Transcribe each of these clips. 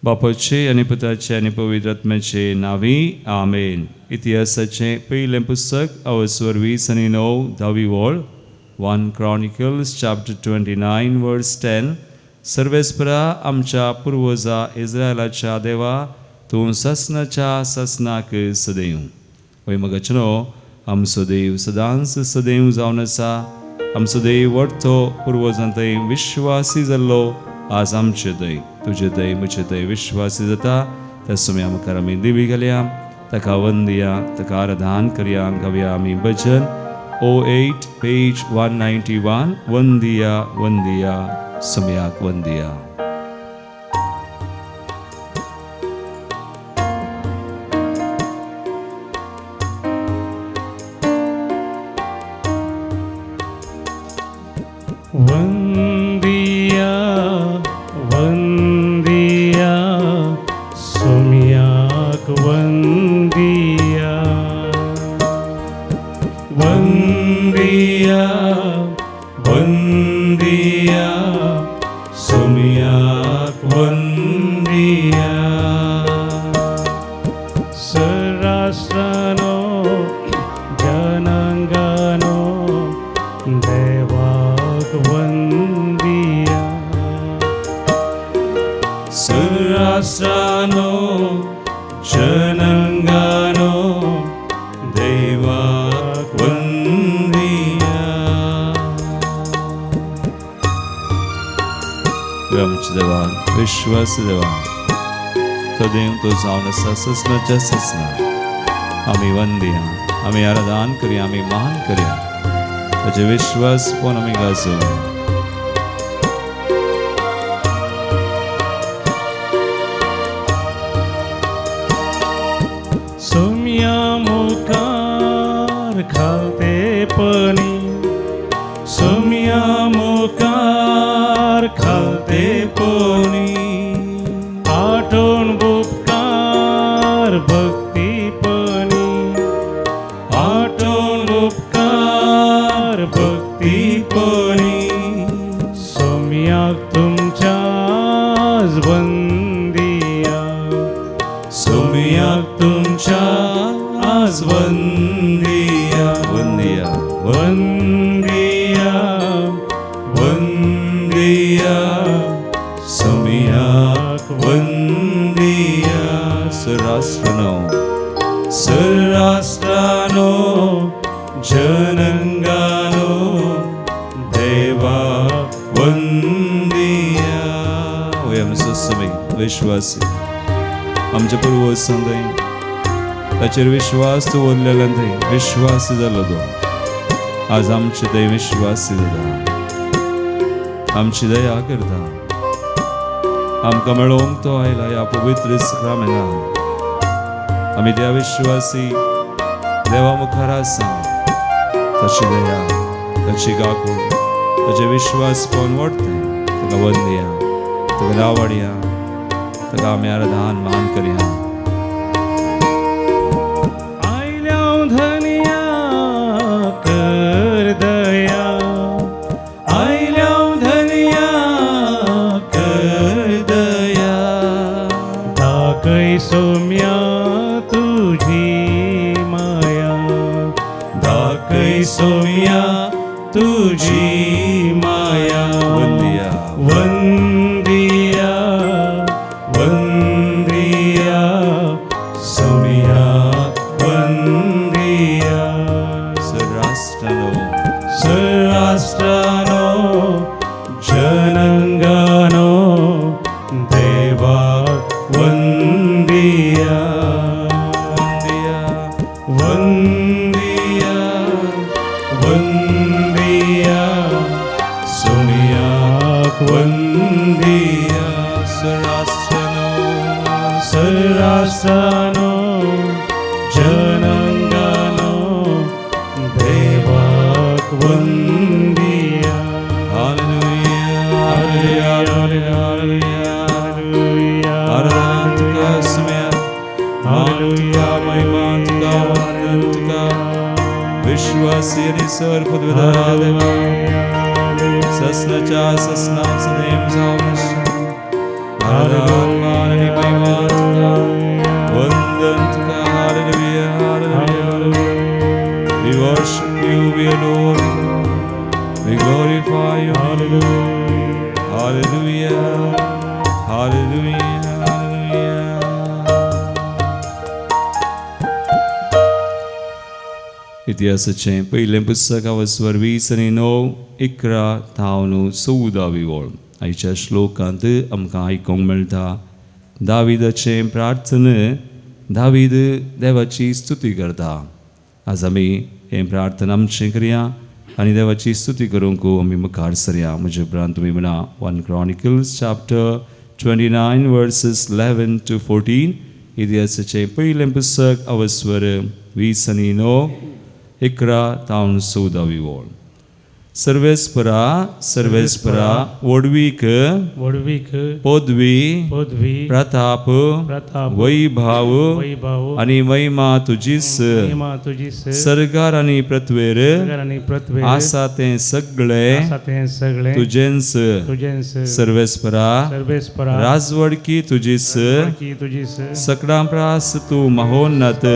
बापाचे आनी पुताचे आनी पवित्र आत्म्याचे नांवी आमेन. इतिहासाचें पयलें पुस्तक अवस्वर 20 आनी 9 धावी वळ, 1 Chronicles chapter 29 verse 10. सर्वेस्परा आमच्या पुर्वजा इस्रायलाच्या देवा, तूं ससनाच्या ससनाक सदैव. वय मगचनो आमचो देव सदांच सदैव जावन आसा. आमचो देव वडतो पुर्वजां थंय विश्वासी जाल्लो, आज आमचे थंय तुजे थंय म्हजे थंय विश्वासी जाता. त्या सुम्या मुखार आमी दिवी घालया, ताका वंदया, ताका आराधन करया. गावया आमी भजन 08 पेज 191. वंदिया वंदिया सुम्याक वंदिया. वंदिया वंदिया सोम्याक वंदिया, वंदिया वंदिया सोम्याक वंदिया. सराष्ट्रानो जनांगानो देवाक वंदिया, सुराष्ट्रानो जनंगानो देवाक वंदिया. आमच्या देवा विश्वास देवा, तो देव तो जावन आसा ससनाच्या ससना. आमी वंदिया, आमी आराधन करया, आमी मान करया. ताचे विश्वास पण आमी गाजोवया. सोम्या मुखार खालतेपणी, सोम्या मुखार खालतेपणी, आठवण उपकार भक्तीपणी, आठवण उपकार भक्तीपणी, सोम्याक तुमच्याच वंदिया, सोम्याक तुमच्या आज वंदिया. वंदिया वंदिया वंदिया सोम्याक वंदिया. सुराष्ट्रानो सुराष्ट्रानो जनंगानो देवा वंदिया. होय आमचो समी विश्वासी आमच्या पुर्वजां थंय ताचेर विश्वास दवरलेल्यान थंय विश्वासी जालो तो, आज आमचे थंय विश्वासी जाता. आमची दया करता, आमकां मेळोवंक तो आयला ह्या पवित्र साक्रामेंतान. आमी त्या विश्वासी देवा मुखार आसा. ताची दया, ताची काकूळ, ताचे विश्वास पळोवन वडते ताका वंदया, ताका नावाडया, ताका आमी आराधन मान करया. आयल्या धनया कर दया, आयल्या धनया कर दया, दाखय सोम्या तुझी माया, दाखय सोम्या तुझी माया. वंदिया वंदिया वंदिया सोम्या वंदिया. सुराष्ट्रानो सुराष्ट्रानो जनंगानो देवा वंदिया, वंदिया वंदिया वंदिया सोम्याक वंदिया. सुराष्ट्रानो सुराष्ट्रानो जनंगानो देवाक वंदिया. हालेलुया हालेलुया हालेलुया. आराधना तुका सुम्या, मान तुका, महिमा तुका, वंदन तुका. विश्वासी आनी सर पदवीधरा देवा, ससनाच्या ससनाक सदैव जावन आसा. आराधन मान आनी Hallelujah, hallelujah, hallelujah. इतिहासाचें पयलें पुस्तक अवस्वर 20 आनी 9 11 थावन 14 वळ. आयच्या श्लोकांत आमकां आयकूंक मेळटा दाविदाचें प्रार्थना. दावीद देवाची स्तुती करता. आज आमी हें प्रार्थना आमचें करया आनी देवाची स्तुती करूंक आमी मुखार सरया. म्हजे उपरांत तुमी म्हणा 1 Chronicles chapter 29 verses 11 to 14. इतिहासाचें पयलें पुस्तक अवस्वर 20 आनी 9 11 थावन 14 वळ. सर्वेस्परा सर्वेस्परा वडवीक वडवीक पदवी पदवी प्रताप प्रताप वैभाव वैभव आनी महिमा तुजीस महिमा तुजीस सरकार आनी पृथ्वेर आनी पृथ्वेर आसा तें सगळें आसा तें सगळें तुजेंच. तुजेंच. सर्वेस्परा सर्वेस्परा राजवडकी तुजीस राजवडकी तुजीस सकडां प्रास तूं महोन्नत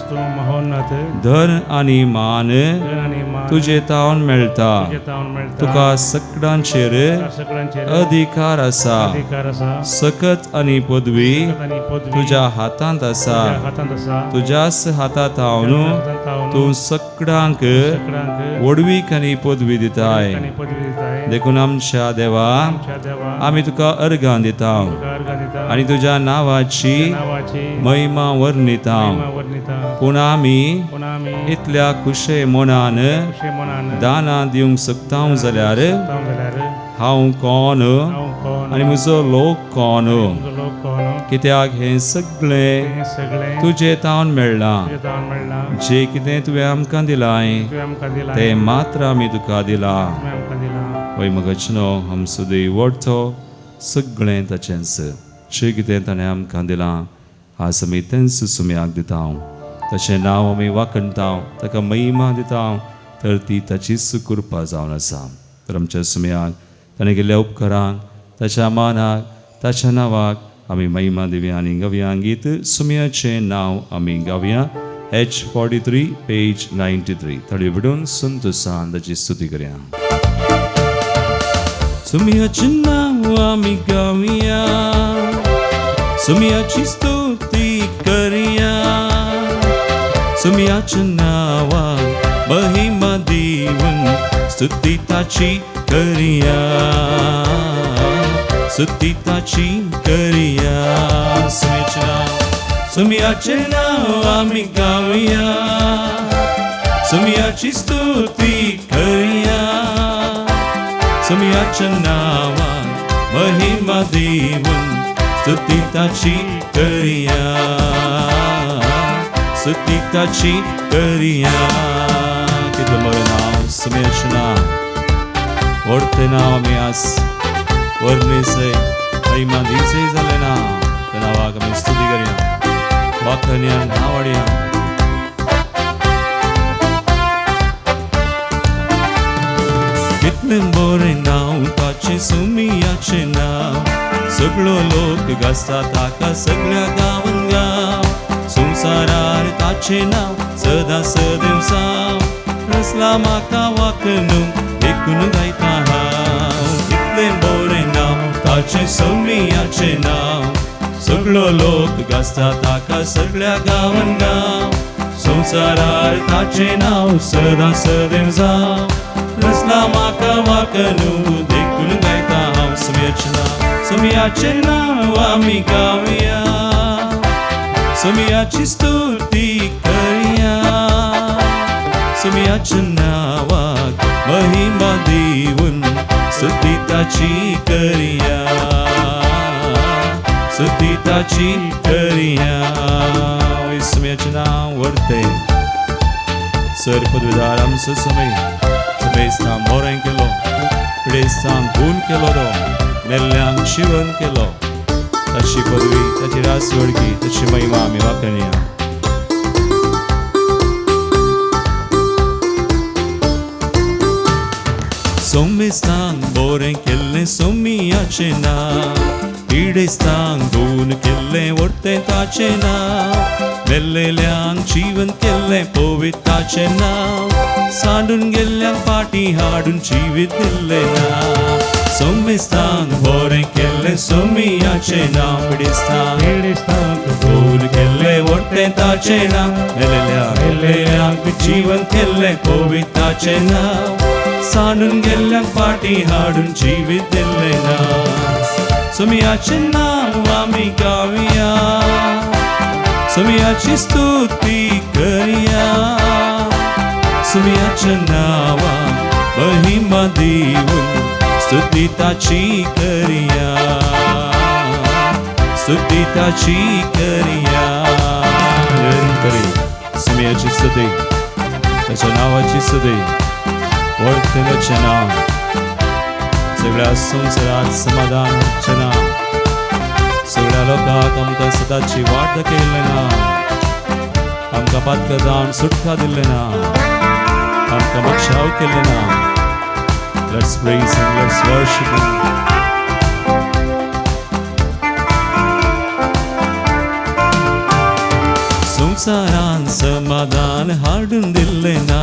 तूं महोन्नत धन आनी मान धन आनी मान तुजे तावन मेळटा. तुजे तावन मेळटा. तुका सकडांचेर सगळ्यांचेर अधिकार आसा. अधिकार आसा. सकत आनी पदवी आनी पदवी तुज्या हातांत आसा. तुज्या हातांत आसा. तुज्याच हाता थावन हातांत थावन तूं सकडांक सगळ्यांक वडवीक आनी पदवी दिताय. आनी पदवी दिताय. देखून आमच्या देवा आमच्या देवा आमी तुका अर्गां दिता तुका अर्घां दिता आनी तुज्या नांवाची नांवाची महिमा वर्णिता. महिमा वर्णिता. पूण आमी पूण आमी इतल्या खुशे मनान खुशे मनान दानां दिवंक शकता जाल्यार शकता जाल्यार हांव कोण हांव कोण आनी म्हजो लोक कोण? म्हजो लोक कोण? कित्याक हें सगळें हें सगळें तुजे तावन मेळ्ळां. तुजे तावन मेळ्ळां. जें कितें तुवें आमकां दिलां तुवें आमकां दिलां तें मात्र आमी तुका दिलां. तुवें आमकां दिलां. वय मगचनो आमचो देव वडतो सगळें ताचेंच. जें कितें ताणें आमकां दिलां आज आमी तेंच सुम्याक दिता. ताचें नांव आमी वाखणता, ताका महिमा दिता, तर ती ताचीच कृपा जावन आसा. तर आमच्या सुम्याक ताणें केल्ल्या उपकारांक, ताच्या मानाक, ताच्या नांवाक आमी महिमा दिवया आनी गावया गीत सुम्याचें नांव आमी गावया. H43 page 93. थोडी विडून संतोषान ताची स्तुती करया. सुम्याचें नांव आमी गावया, सुम्याची स्तुती करया, सुम्याच्या नांवाक महिमा दिवन स्तुती ताची करया, स्तुती ताची करया. सुम्याचें नांव, सुम्याचें नांव आमी गावया, सुम्याची स्तुती करया, सुम्याच्या नांवाक महिमा दिवन स्तुती ताची करया, स्तुती ताची करया. कितलें बरें नांव सुम्याचें नांव, व्हडतें नांव आमी आज वर्णिसय महिमा दिसय जालें ना. त्या नांवाक आमी स्तुती करया, वाखणया, नांवाडया. कितलें बरें नांव ताचें सुम्याचें नांव, सगळो लोक गाजता ताका सगळ्या गांवान गांव. संवसारार ताचें नांव सदां सदैव साव, रसला म्हाका वाखणूक देखून गायता हांव. कितलें बरें नांव ताचें सुम्याचें नांव, सगळो लोक गाजता ताका सगळ्या गांवान गांव. संवसारार ताचें नांव सदां सदैव जावं, रसला म्हाका वाखणूक देखून गायता हांव. सुम्याचें नांव, सुम्याचें नांव आमी गावया, सुम्याची स्तुती करया, सुम्याच्या नांवाक महिमा दिवन स्तुती ताची करया, स्तुती ताची करया. सुम्याचें नांव व्हडतें सर पदवीदार आमचो समय समेस्तांक बरें केलो, पिडेस्तांक गूण केलो, तो मेल्ल्यांक जिवन केलो. ताची पदवी, ताची राजवडकी, ताची महिमा आमी वाखणया. सोमेस्तांक बरें केल्लें सोमियाचें नांव, पिडेस्तांक गूण केल्लें व्हडतें ताचें नांव, मेल्लेल्यांक जिवन केल्लें पवित्र ताचें नांव, सांडून गेल्ल्यांक फाटीं हाडून जिवीत दिल्लें नांव. सोमेस्तांक बरें केल्लें सोमियाचें नांव पिडेस्तांक पिडेस्तांक गोल केल्लें वट्टें ताचें नांव मेलेल्या मेलेल्यांक जीवन केल्लें पविताचें नांव सांडून गेल्ल्यांक फाटीं हाडून जिवीत दिल्लें नांव सोमियाचें नांव आमी गावया सोमियाची स्तुती करया सुमियाच्या नांवा महिमा दिवन स्तुती ताची करया स्तुती ताची करया. सुमियाची स्तुती ताच्या नांवाची स्तुती वळखतें ताचें नांव सगळ्या संवसारात समाधान हाडचें नांव सगळ्या लोकांक आमकां सदांची वाट दाखयल्लें ना आमकां पातकां जावन सुटका दिल्लें ना आमकां बक्षाव केल्लें ना. Let's praise Him, let's worship Him. संवसारान समाधान हाडून दिल्लें ना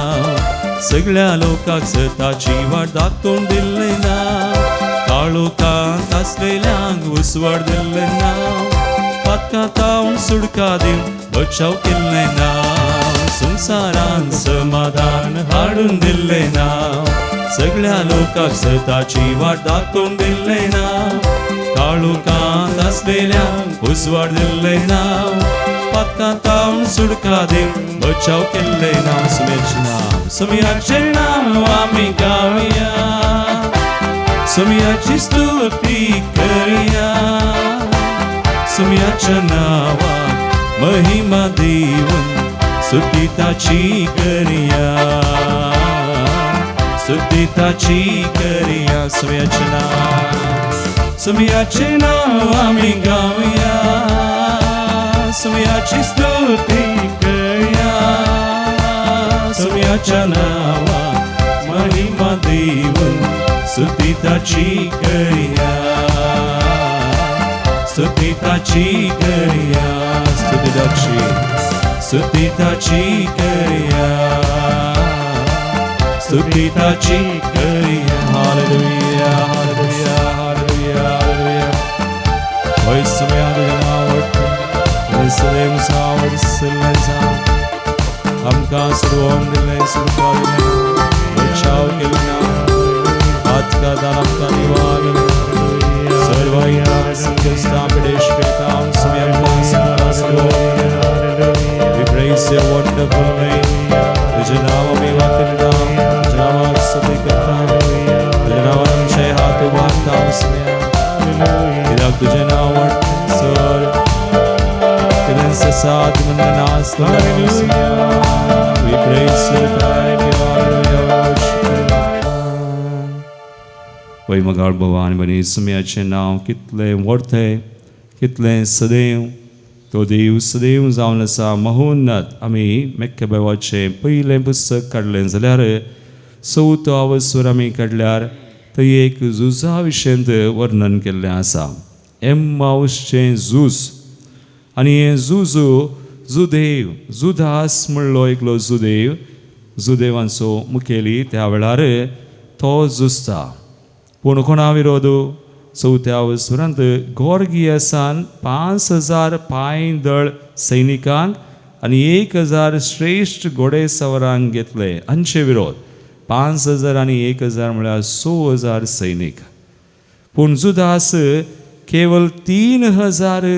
सगळ्या लोकांक सताची वाट दाखोवन दिल्लें ना काळोखांत आसलेल्यांक उसवाड दिल्लें ना पातकां तावन सुटका दिवन बचाव केल्लें ना संवसारान समाधान हाडून दिल्लें ना सगळ्या लोकांक सताची वाट दाखोवन दिल्लें ना काळोखांत आसलेल्यांक उजवाड दिल्लें ना पातकां तावन सुटका दिवन बचाव केल्लें नांव सुम्याचें नांव सुम्याचें नांव आमी गावया सुम्याची स्तुती करया सुम्याच्या नांवाक महिमा दिवन स्तुती ताची करया स्तुती ताची करया. सुम्याचें नांव सुम्याचें नांव आमी गावया सुम्याची स्तुती करया सुम्याच्या नांवाक महिमा दिवन स्तुती ताची करया स्तुती ताची करया स्तुती ताची स्तुती ताची करया स्तुती ताची करया. हालेलुया हालेलुया हालेलुया हालेलुया. होय सुम्या तुजें नांव वडटा सदैव सावड आमकां सुरवोन दिल्लें सुटका दिल्लें बचाव केलो ना पातकां दान आमकां निवारलें सर्व संकश्टां पिडेश करता सुम्या आमकां सुरवोन. We praise your wonderful name. तुझे नाव आमी वाचता तुझ्या नावाक स्तुती करता तुझ्या नांवान आमचे हात उबारता सुम्या कित्याक तुझें नांव व्हडलें सर कितें साथ म्हणून नासलो. We praise you, thank you, hallelujah, worship you. वय मगाळ भवान बनी सुम्याचें नांव कितलें व्हडतें कितलें सदैव तो देव सदैव जावन आसा महोन्नत. आमी मेक्केबावाचें पयलें पुस्तक काडलें जाल्यार चवथो अवसर आमी काडल्यार थंय एक झुजा विशयांत वर्णन केल्लें आसा एम्माउसचें झूज आनी हें झूज जुदेव जुदास म्हणलो एकलो जुदेव जुदेवांचो मुखेली त्या वेळार तो झुजता पूण कोणा विरोध चवथ्या अवसरांत गोर्गियसान 5000 पांयदळ सैनिकांक आनी 1000 श्रेश्ठ घोडेसवारांक घेतले हांचे विरोध 5000 आनी 1000 म्हळ्यार 6000 सैनीक. पूण जुदास केवल 3000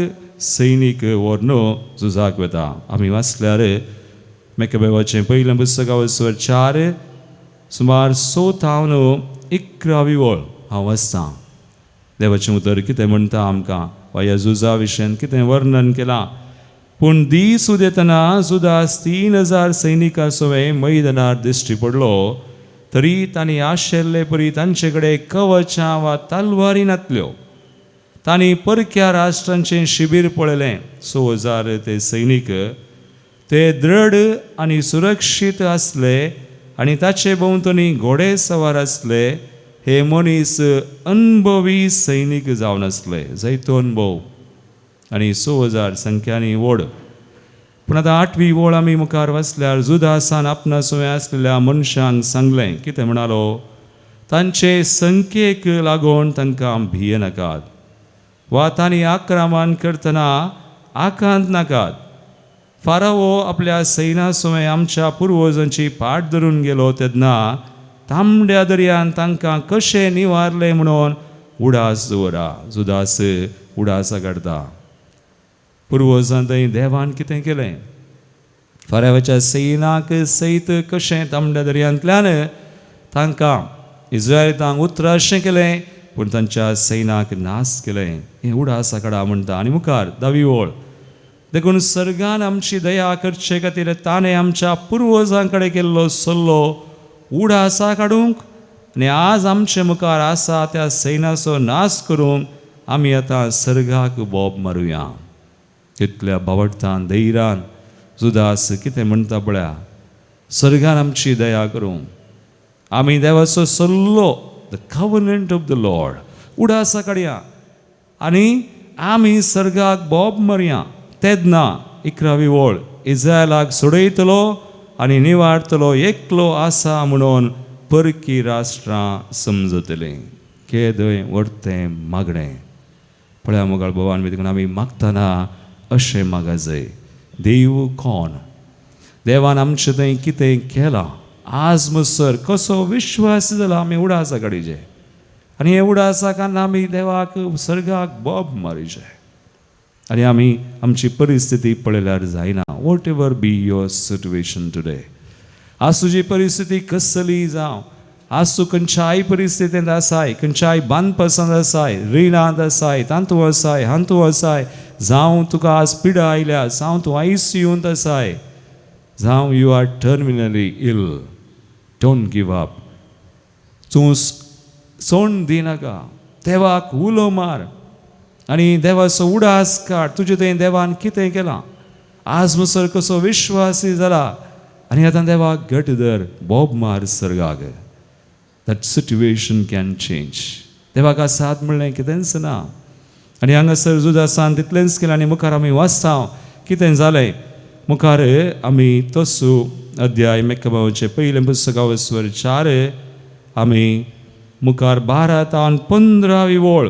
सैनीक व्हरून झुजाक वता. आमी वाचल्यार मेकबेवाचें पयलें पुस्तक अवसर 4 सुमार 6 थावन 11 वळ हांव वाचतां. देवाचें उतर कितें म्हणटा आमकां वा ह्या झुजा विशयान कितें वर्णन केलां. पूण दीस उदेतना जुदास 3000 सैनिकां सवें मैदानार दिश्टी पडलो तरी तांणी आशिल्ले परी तांचे कडेन कवचां वा तलवारी नातल्यो. तांणी परक्या राष्ट्रांचें शिबीर पळयलें 6000 ते सैनीक ते दृढ आनी सुरक्षीत आसले आनी ताचे भोंवतणी घोडे सवार आसले. हे मनीस अनुभवी सैनीक जावन आसले जायतो अनुभव आनी 6000 संख्यांनी व्हड. पूण आतां 8वी वळ आमी मुखार वाचल्यार जुदासान आपणा सवें आसलेल्या मनशांक सांगलें कितें म्हणालो तांचे संख्येक लागून तांकां भियेनाकात वा तांणी आक्रमण करतना आकांत नाकात. फारावो आपल्या सैना सुवें आमच्या पुर्वजांची पाट धरून गेलो तेन्ना तांबड्या दर्यान तांकां कशें निवारलें म्हणून उडास दवरा. जुदास उडासा काडटा. पुर्वजां थंय देवान कितें केलें, फारावाच्या सैनाक सयत कशें तांबड्या दर्यांतल्यान तांकां इज्रायलांक उतराशें केलें, पूण तांच्या सैनाक नाश केलें, हें उडासा काडा म्हणटा. आनी मुखार धावी ओळ, देखून सर्गान आमची दया करचे खातीर ताणें आमच्या पुर्वजां कडेन केल्लो सल्लो उडासा काडूंक आनी आज आमचे मुखार आसा त्या सैनाचो नाश करूंक आमी आतां सर्गाक बोब मारुया. तितल्या बावडटान धैर्यान जुदास कितें म्हणटा पळया, सर्गान आमची दया करूंक आमी देवाचो सल्लो, the covenant of the Lord, उडासा काडया आनी आमी सर्गाक बोब मारया. तेन्ना 11वी ओळ, इज्रायलाक सोडयतलो आनी निवारतलो एकलो आसा म्हणून परकी राष्ट्रां समजतलीं. केदय व्हडतें मागणें. पळया मोगाळ भोवान, देखून आमी मागतना अशें मागा जाय, देव कोण, देवान आमचें थंय कितें केलां, आज मसर कसो विश्वास जाला आमी उडासा काडीचे आनी हे उडासा काडून आमी देवाक सर्गाक बोब मारीचे आनी आमी आमची परिस्थिती पळयल्यार जायना. Whatever be your situation today, आज तुजी परिस्थिती कसली जावं, आज तूं खंयच्याय परिस्थितींत आसाय, खंयच्याय बांदपासांत आसाय, रिणांत आसाय, तांतू आसाय, हांतू आसाय, जावं तुका आज पिडा आयल्या, जावं तूं आयसीयूंत आसाय, जावं you are terminally ill, don't give up. तूं सोण दिनाका, देवाक उलो मार आनी देवाचो उडास काड. तुजे थंय देवान कितें केलां, आज मसर कसो विश्वासी जाला आनी आतां देवाक घट धर, बोब मार सर्गाक. That situation can change. देवाक आसात म्हणलें कितेंच ना. आनी हांगासर जुदासान तितलेंच केलें. आनी मुखार आमी वाचता कितें जालें. मुखार आमी तसो अध्याय मेकबावचें पयलें पुस्तकावस्वर 4 आमी मुखार 12 तावन 15वी ओळ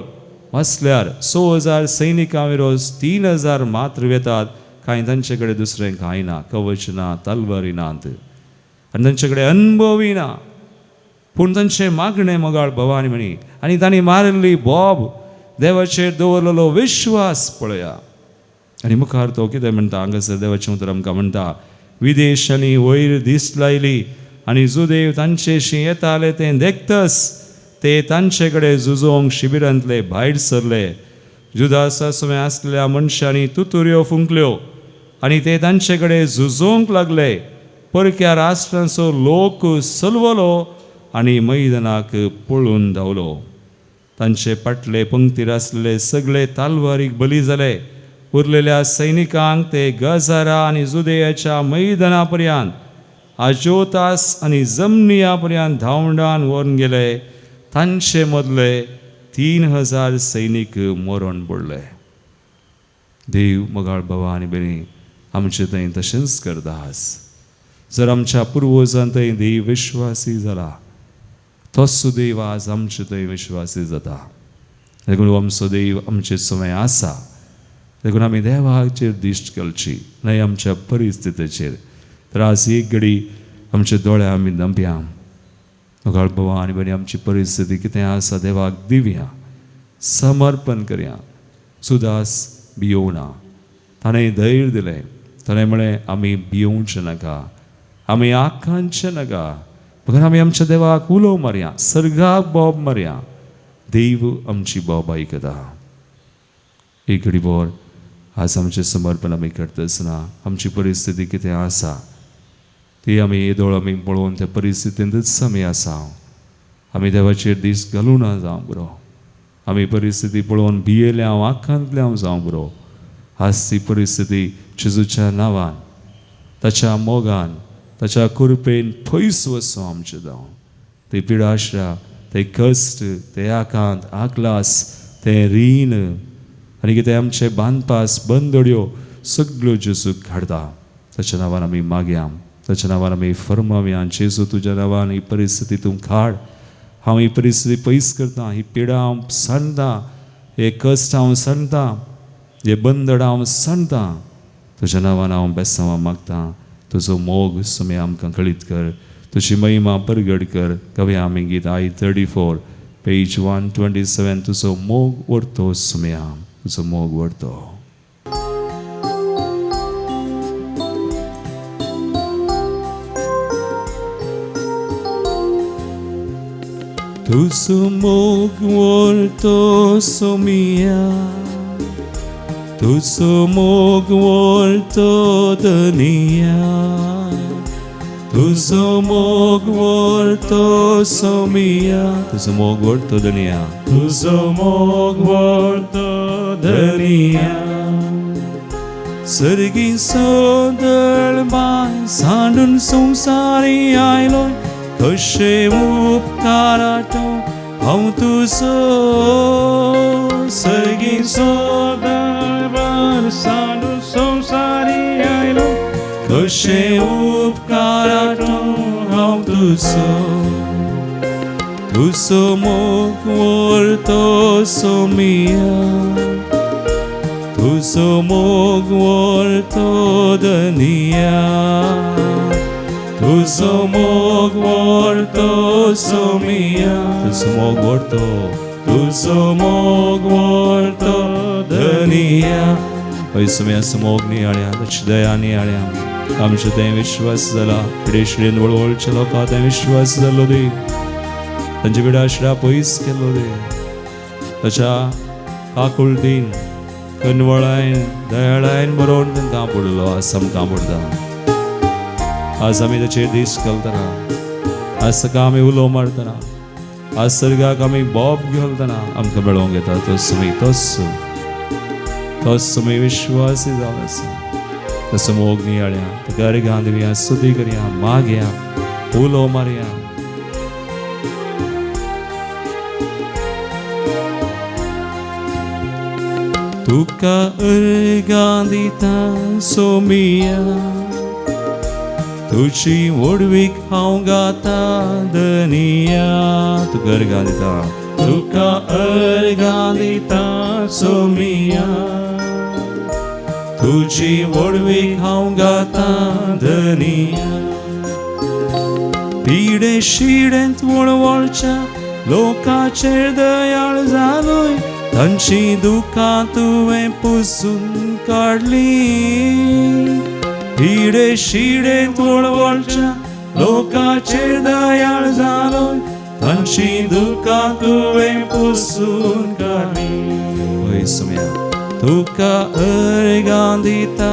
वाचल्यार 6000 सैनिकां विरोज 3000 मात्र वेतात, कांय तांचे कडेन दुसरें कांय ना, कवच ना, तलवारी नात आनी तांचे कडेन अनुभवय ना, पूण तांचें मागणें मोगाळ भवानी म्हणी आनी तांणी मारिल्ली बोब, देवाचेर दवरलेलो विश्वास पळया. आनी मुखार तो कितें म्हणटा, हांगासर देवाचें उतर आमकां म्हणटा, विदेशांनी वयर दीस लायली आनी जुदेव तांचेशी येताले तें देखतस ते तांचे कडेन झुजोवंक शिबिरांतले भायर सरले. जुदासा सुमें आसलेल्या मनशांनी तुतुऱ्यो फुंकल्यो आनी ते तांचे कडेन झुजोवंक लागले. परक्या राष्ट्रांचो लोक सलवलो आनी मैदानाक पळून धांवलो. तांचे फाटले पंक्तीर आसलेले सगळे तालवारीक बली जाले. उरलेल्या सैनिकांक ते गजारा आनी जुदेयाच्या मैदाना पर्यंत, आजोतास आनी जमनिया पर्यंत धांवडान व्हरून गेले. तांचे मदले 3000 सैनीक मरण पडले. देव मोगाळ बाबा आनी भयणी आमचे थंय तशेंच करता आज. जर आमच्या पुर्वजां थंय देव विश्वासी जाला, तोच देव आज आमचे थंय विश्वासी जाता. देखून आमचो देव आमचे समय आसा. देखून आमी देवाचेर दिश्ट घालची, न्हय आमच्या परिस्थितीचेर. तर आज एक घडी आमचे दोळे आमी दमया, मोगाळ बाबा आनी भयणी आमची परिस्थिती कितें आसा देवाक दिवया, समर्पण करया. सुदास भियोवना, ताणें धैर्य दिलें. ताणें म्हळें आमी भियोवचें नाका, आमी आकांचें नाका, मगर आमी आमच्या देवाक उलो मारया, सर्गाक बोब मारया. देव आमची बोब आयकता. एक घडी भर आज आमचें समर्पण आमी करता आसतना आमची परिस्थिती कितें आसा ती आमी येदोळ आमी पळोवन त्या परिस्थितींतच आमी आसा. आमी देवाचेर दीस घालूं ना जावं बरो, आमी परिस्थिती पळोवन भियेल्या आकांतल्या जावं बरो. आज ती परिस्थिती जेजूच्या नांवान, ताच्या मोगान, ताच्या कृपेन पयस वचूं आमचें जावं. ते पिडाशा, ते कश्ट, ते आकांत, आकलास, ते रीण आनी कितें आमचे बांदपास बंदड्यो सगळ्यो जेजूक घाडटा. ताच्या नांवान आमी मागया, ताच्या नांवान आमी फर्मावया, जेजू तुज्या नांवान ही परिस्थिती तूं काड. हांव ही परिस्थिती पयस करता, ही पिडा हांव सांडता, हे कश्ट हांव सांडता, हे बंदड हांव सांडता. तुज्या नांवान हांव बेसांवां मागता. तुजो मोग सुमे आमकां कळीत कर, तुजी महिमा परगट कर. कवया आमी गीत I 34 page 127. तुजो मोग व्हरतो सुम्या, तुजो मोग व्हरतो. तुजो मोग व्हरतो सोमिया, तुजो मोग व्हरतो धनिया, तुजो मोग व्हरतो सोमिया, तुजो मोग व्हरतो धनिया, तुजो मोग व्हरतो धनिया. सर्गी सोदळ बाय सांडून संवसारी आयलो, कशें उपकाराटो हांव तुजो. सर्गी सोदळ बाय सांडून संवसारी आयलो, कशें उपकाराटो हांव तुजो. तुजो मोग व्हरतो सोमिया, तुजो मोग व्हरतो धनिया, तुजो मोग व्हरतो सोमिया, तुजो मोग व्हरतो, तुजो मोग व्हरतो धनिया. हय सोम्या, मोग नियाळ्या, ताची दया नियाळ्या. आमचो तें विश्वास जाला, पिडेशिडेन वळवळच्या लोकां तें विश्वास जालो दी, तांचे पिडाशिडा पयस केलो दी, ताच्या काकुळटीन कनवळायन दयाळायन बरोवन तांकां पडलो. आज आमकां पडटा, आज आमी ताचेर दीस घालतना, आज ताका आमी उलो मारतना, आज सर्गाक आमी बोब घालतना आमकां मेळोवंक येता तो सुमी, तोच तोच सुमी विश्वासी जावन आसा. तसो मोग नियाळ्या, ताका अर्घां दिवया, स्तुती करया, मागया, उलो मारया. तुका अर्घां दिता सोमिया, तुजी व्हडवीक हांव गाता धनिया. तुका अर्घां दिता, तुका अर्घां दिता सोमिया, तुजी व्हडवीक हांव गाता धनिया. पिडे शिडेंत वळवळच्या लोकाचेर दयाळ जालोय, तांची दुकां तुवें पुसून काडली. पिडे शिडेंत वळवळच्या लोकाचेर दयाळ जालोय, तांची दुकां तुवें पुसून काडली. हय सोम्या, तुका अर्घां दिता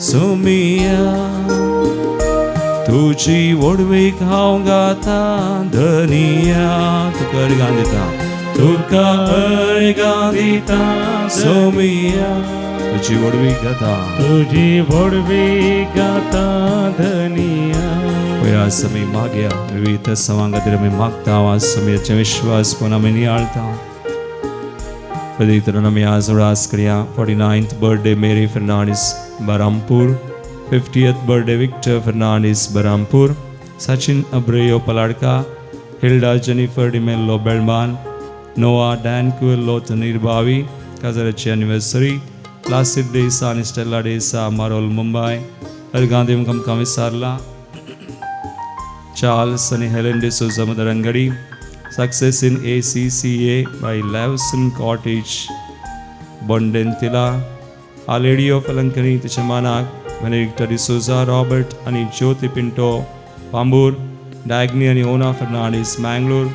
सोमिया, तुजी व्हडवीक हांव गाता धनिया. तुका अर्घां दिता, तुका अर्घां दिता सोमिया, तुजी व्हडवीक गाता, तुजी व्हडवीक गाता धनिया. पळय आज आमी मागया, विविध सवां खातीर आमी मागता. आज आमी विश्वास पण आमी नियाळता. तरेन आमी आज उडास करया. 49th birthday Mary Fernandes Berhampur, 50th birthday Victor Fernandes Berhampur, Sachin Abreu Paladka, Hilda Jennifer D'Mello Belman, Noah Dan Coelho Tanirbavi, काजाराची anniversary, Placid D'Sa आनी स्टेला डेसा मारोल मुंबय. अर्घां दिवंक आमकां विसारला. चार्ल्स आनी Helen D'Souza Madarangadi, success in ACCA by Lawson Cottage Bondentilla, Our Lady of Alankani तिच्या मानाक बेनेडिक्टा D'Souza, Robert आनी ज्योती पिंटो पांबूर, डायग्नी आनी Ona Fernandes Mangalore,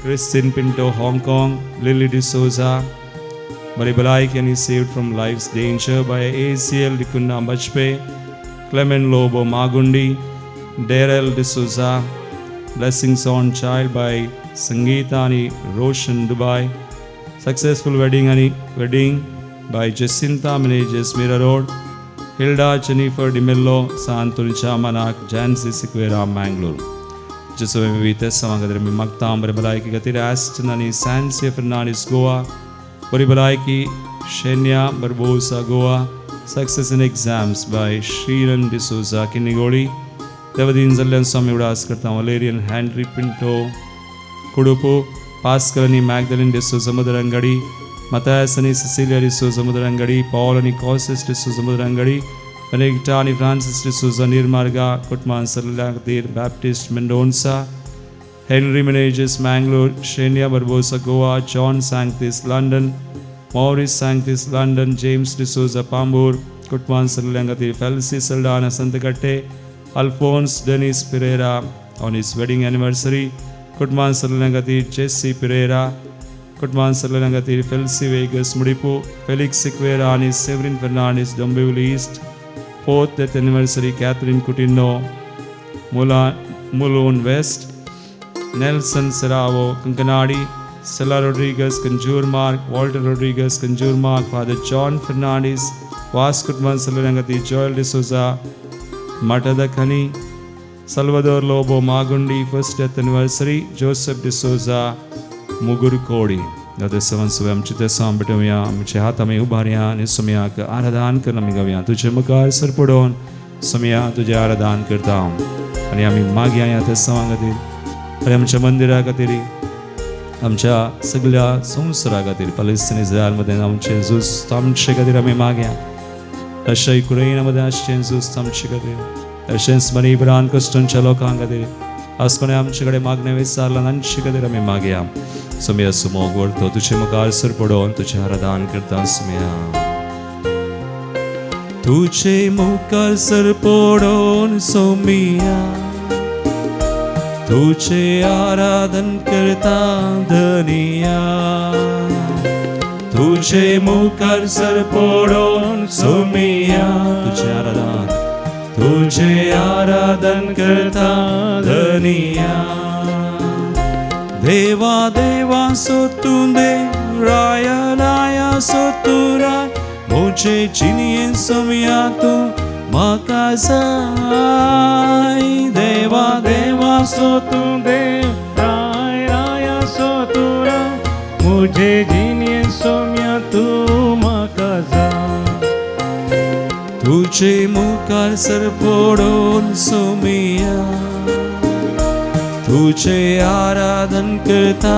Christine Pinto Hong Kong, Lily D'Souza बरी भलायकी आनी saved from life's danger by ACL D'Cunha Bajpe, Clement Lobo Magundi, Daryl D'Souza, blessings on child by Sangeeta आनी रोशन Dubai, successful wedding आनी wedding by Jacinta Menezes Mira Road, Hilda Jennifer D'Mello सांतोनीच्या मानाक Jancy Sequeira Mangalore. जसो विविध सवां खातीर आमी मागता. बरे भलायकी खातीर एस्टन आनी सॅन्सी फर्नांडीस गोवा, बरी भलायकी Shenya Barbosa Goa, success in exams by Shriran D'Souza Kinnigoli. देवदीन जाल्ल्यान स्वामी उडास करता. Valerian Henry Pinto, Kudupu, Pascal आनी मॅगदलीन डिसोजा मुदरंगडी, मतायस आनी सिसिलिया डिसोजा मुदरंगडी, पॉल आनी कॉसिस डिसोजा मुदरंगडी, बेनेडिक्टा आनी फ्रांसीस डिसोजा निर्मार्गा कुटुंबान सगळ्या खातीर, Baptist Mendonca, Henry Menezes Mangalore, Shenia Barbosa Goa, John Sanctis London, Maurice Sanctis London, James D'Souza Pambur कुटुंबान सगळ्या खातीर, Felcy Saldanha Santhekatte, Alphonse Denis Pereira on his wedding anniversary कुटुंबान सगळ्या खातीर, JC Pereira कुटुंबान सगळ्या खातीर, फेल्सी वेगस मुडिपू, फेलिक्स सिक्वेरा आनी Severin Fernandes Dombivli East, fourth death anniversary Catherine Coutinho Mula Mulund West, Nelson Serrao Kankanady, Stella Rodrigues Kanjurmarg, Walter Rodrigues Kanjurmarg, Father John Fernandes Vas कुटुंबान सगळ्या खातीर, Joel D'Souza Matadakhani, Salvador Lobo Magundi first death anniversary, Joseph D'Souza Mugurkodi. दादा आमचे तेसां भेटोवया, आमचे हात आमी उबारया आनी सोमयाक आराधन करून आमी गावया. तुजे मुखार सर पडोवन सोमया तुजें आराधन करता आनी आमी मागया ह्या तेसांवा खातीर आनी आमच्या मंदिरा खातीर, आमच्या सगळ्या संवसारा खातीर, पलेस्तीन इस्रायल मध्ये आमचें झूज आमचे खातीर आमी मागया, रशिया युक्रेना मध्ये आसचें झूज आमचे खातीर, तशेंच मणिपुरान क्रिश्चनच्या लोकां खातीर आज कोणें आमचे कडेन मागणें विचारलां तांचे खातीर आमी मागया. सोमया सुमोग व्हरतो तुजे मुखार सर पडोवन तुजें आराधन करता सोमया. तुजे मुखार सर पडोवन सोमया तुझे आराधन करता धनिया, तुझे मुखार सर पडोवन सोमया तुझे आराधन, तुझे आराधन करता धनिया. देवा देवा सो तूं देव, राया राया सो तूं राय, मुझे जिनिये सोमया तूं म्हाका जाय. देवा देवा सो तूं देव, राय राया सो तूं राय, मुझे जिनिये सोमया तूं म्हाका जाय. तुझे मुखार सर पडोवन सोमया तुझे आराधन करता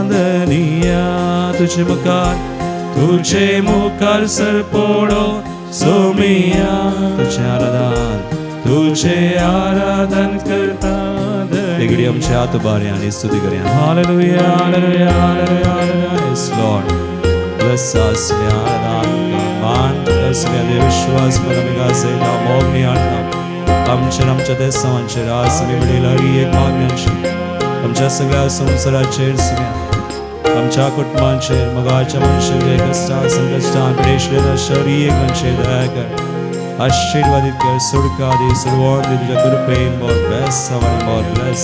धनिया, तुझे मुखार, तुझे मुखार सर पडोवन सोमया तुझे आराधन, तुझे आराधन करता. एगडी आमच्या हात उबारया आनी स्तुती करया. Hallelujah, hallelujah, hallelujah, hallelujah. Yes Lord, bless us. आराधन मान bless. विश्वास म्हणून आमी गाजयता मोगनी हाडटा आमचेर, आमच्या देसांचेर आज आमी वडील हरी एक मागण्यांची आमच्या सगळ्या संवसाराचेर सगळ्या आमच्या कुटुंबांचेर, मोगाच्या मनशांचे कश्टां संकश्टां पिडेशिल्ल्या शरी एक मनशे दया कर, आशीर्वादित कर, सुडका दी, सुडवण दी तुझ्या कृपेन. मोर bless our more bless,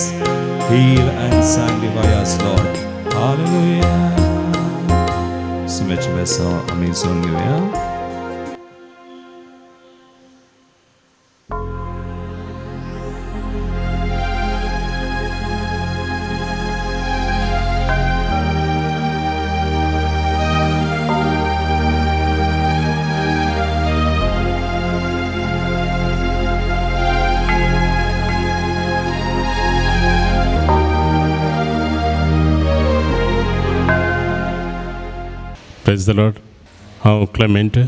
heal and sanctify us Lord. Hallelujah. सुमेचे बेसांव आमी जोडून घेवया. Praise the Lord. हांव क्लेमेंट.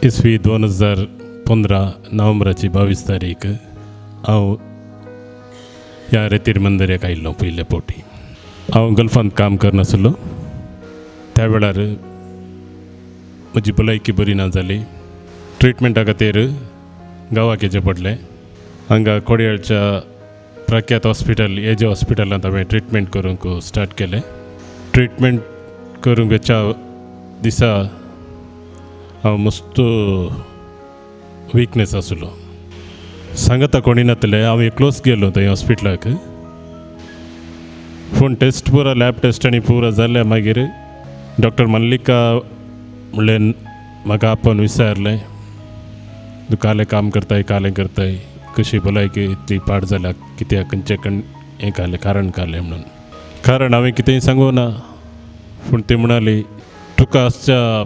इसवी 2015 नोव्हेंबराची 22 तारीख हांव ह्या रेतीर मंदिराक आयिल्लो पयले फावटी. हांव गल्फांत काम करनासलो त्या वेळार म्हजी भलायकी बरी ना जाली. ट्रिटमेंटा खातीर गांवाक येचें पडलें. हांगा कोडयाळच्या प्रख्यात हॉस्पिटल एजे हॉस्पिटलांत हांवें ट्रिटमेंट करूंक स्टार्ट केलें. ट्रिटमेंट करूंक वचच्या दिसा हांव मस्त विकनेस आसलो. सांगता कोणी नातलें. हांव एकलोच गेलो थंय हॉस्पिटलाक. पूण टेस्ट पुरा लॅब टेस्ट आनी पुरा जालें. मागीर डॉक्टर मल्लिका म्हणलें म्हाका आपोवन विचारलें, तूं कालें काम करताय कालें करताय, कशी भलायकी इतली पाड जाल्या कित्याक, खंयचें कण हें कालें कारण कालें म्हणून. कारण हांवें कितेंय सांगूं ना, पूण ती म्हणाली तुका आसच्या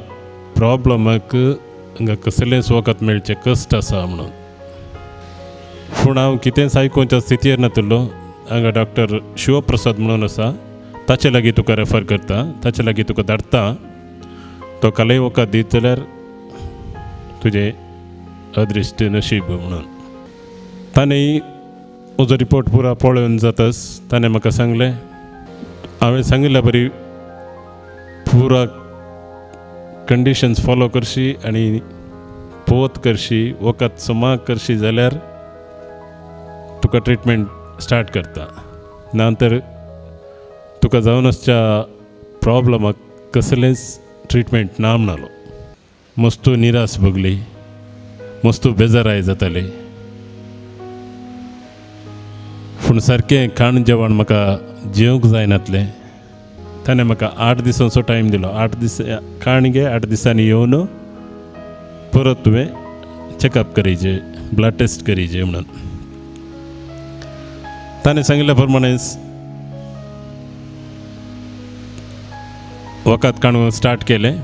प्रॉब्लमाक हांगा कसलेंच वखद मेळचें कश्ट आसा म्हणून. पूण हांव कितेंच आयकुच्या स्थितीर नातलो. हांगा डॉक्टर शिवप्रसाद म्हणून आसा, ताचे लागीं तुका रेफर करता, ताचे लागीं तुका धाडटा, तो कालय वखद दीत जाल्यार तुजें अदृश्ट नशीब म्हणून. ताणें म्हजो रिपोर्ट पुरा पळोवन जातच ताणें म्हाका सांगलें, हांवें सांगिल्ल्या बरी पुरा कंडिशन्स फॉलो करशी आनी पोत करशी, वखद सुमाक करशी जाल्यार तुका ट्रिटमेंट स्टार्ट करता, ना तर तुका जावन आसच्या प्रॉब्लमाक कसलेंच ट्रिटमेंट ना म्हणालो. मस्तू निरास भोगली, मस्तू बेजाराय जाताली, पूण सारकें खाण जेवण म्हाका जेवंक जायनातलें. ताणें म्हाका 8 दिसांचो टायम दिलो, 8 दीस खाण घे, 8 दिसांनी येवन परत तुवें चॅकअप करीचे, ब्लड टेस्ट करीचे म्हणून. ताणें सांगिल्ल्या प्रमाणे वखद काडूंक स्टार्ट केलें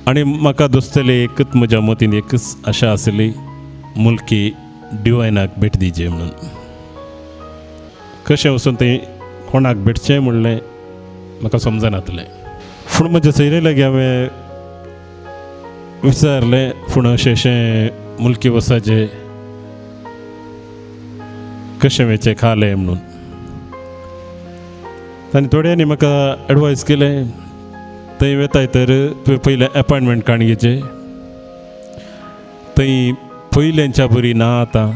आनी म्हाका दोस्तले एकच म्हज्या मतीन एकच आशा आसली, मुलकी डिवायनाक भेट दिवची म्हणून. कशें वचून थंय कोणाक भेटचें म्हणलें म्हाका समजनातलें. पूण म्हज्या सयरे लागीं हांवें विचारलें, पूण अशें अशें मुलकी वसाचें कशें वेचें खालें म्हणून. आनी थोड्यांनी म्हाका एडवायस केलें, थंय वेताय तर तुवें पयलें एपॉयंटमेंट काडून घेवचें, थंय पयल्यांच्या बरी ना, आतां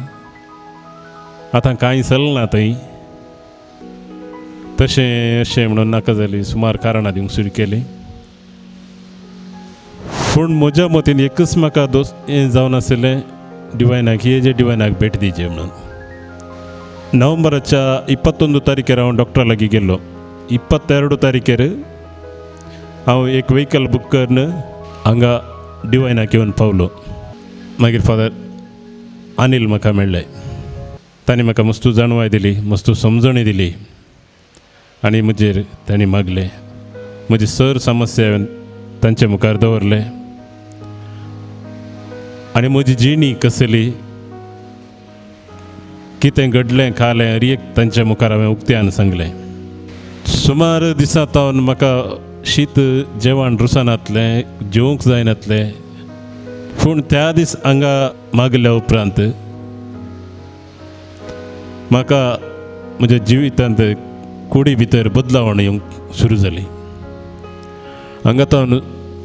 आतां कांय चलना थंय, तशें अशें म्हणून नाका जाली सुमार कारणां दिवंक सुरू केली. पूण म्हज्या मतीन एकच म्हाका दोस हें जावन आशिल्लें, डिवायनाक हे जे डिवायनाक भेट दिवची म्हणून. नोव्हेंबराच्या 21 तारखेर हांव डॉक्टरा लागीं गेल्लो. 22 तारखेर हांव एक व्हेकल बूक करून हांगा डिवायनाक येवन पावलो. मागीर फादर अनिल म्हाका मेळ्ळे, तांणी म्हाका मस्तू जाणवाय दिली, मस्तू समजणी दिली आनी म्हजेर तांणी मागलें, म्हजी सर समस्या हांवें तांचे मुखार दवरलें आनी म्हजी जिणी कसली, कितें घडलें खालें हर एक तांच्या मुखार हांवें उक्त्यान सांगलें. सुमार दिसां तावन म्हाका शीत जेवण रुसनातलें, जेवंक जायनातलें, पूण त्या दीस हांगा मागल्या उपरांत म्हाका म्हज्या जिवितांत कुडी भितर बदलावण येवंक सुरू जाली. हांगा तावन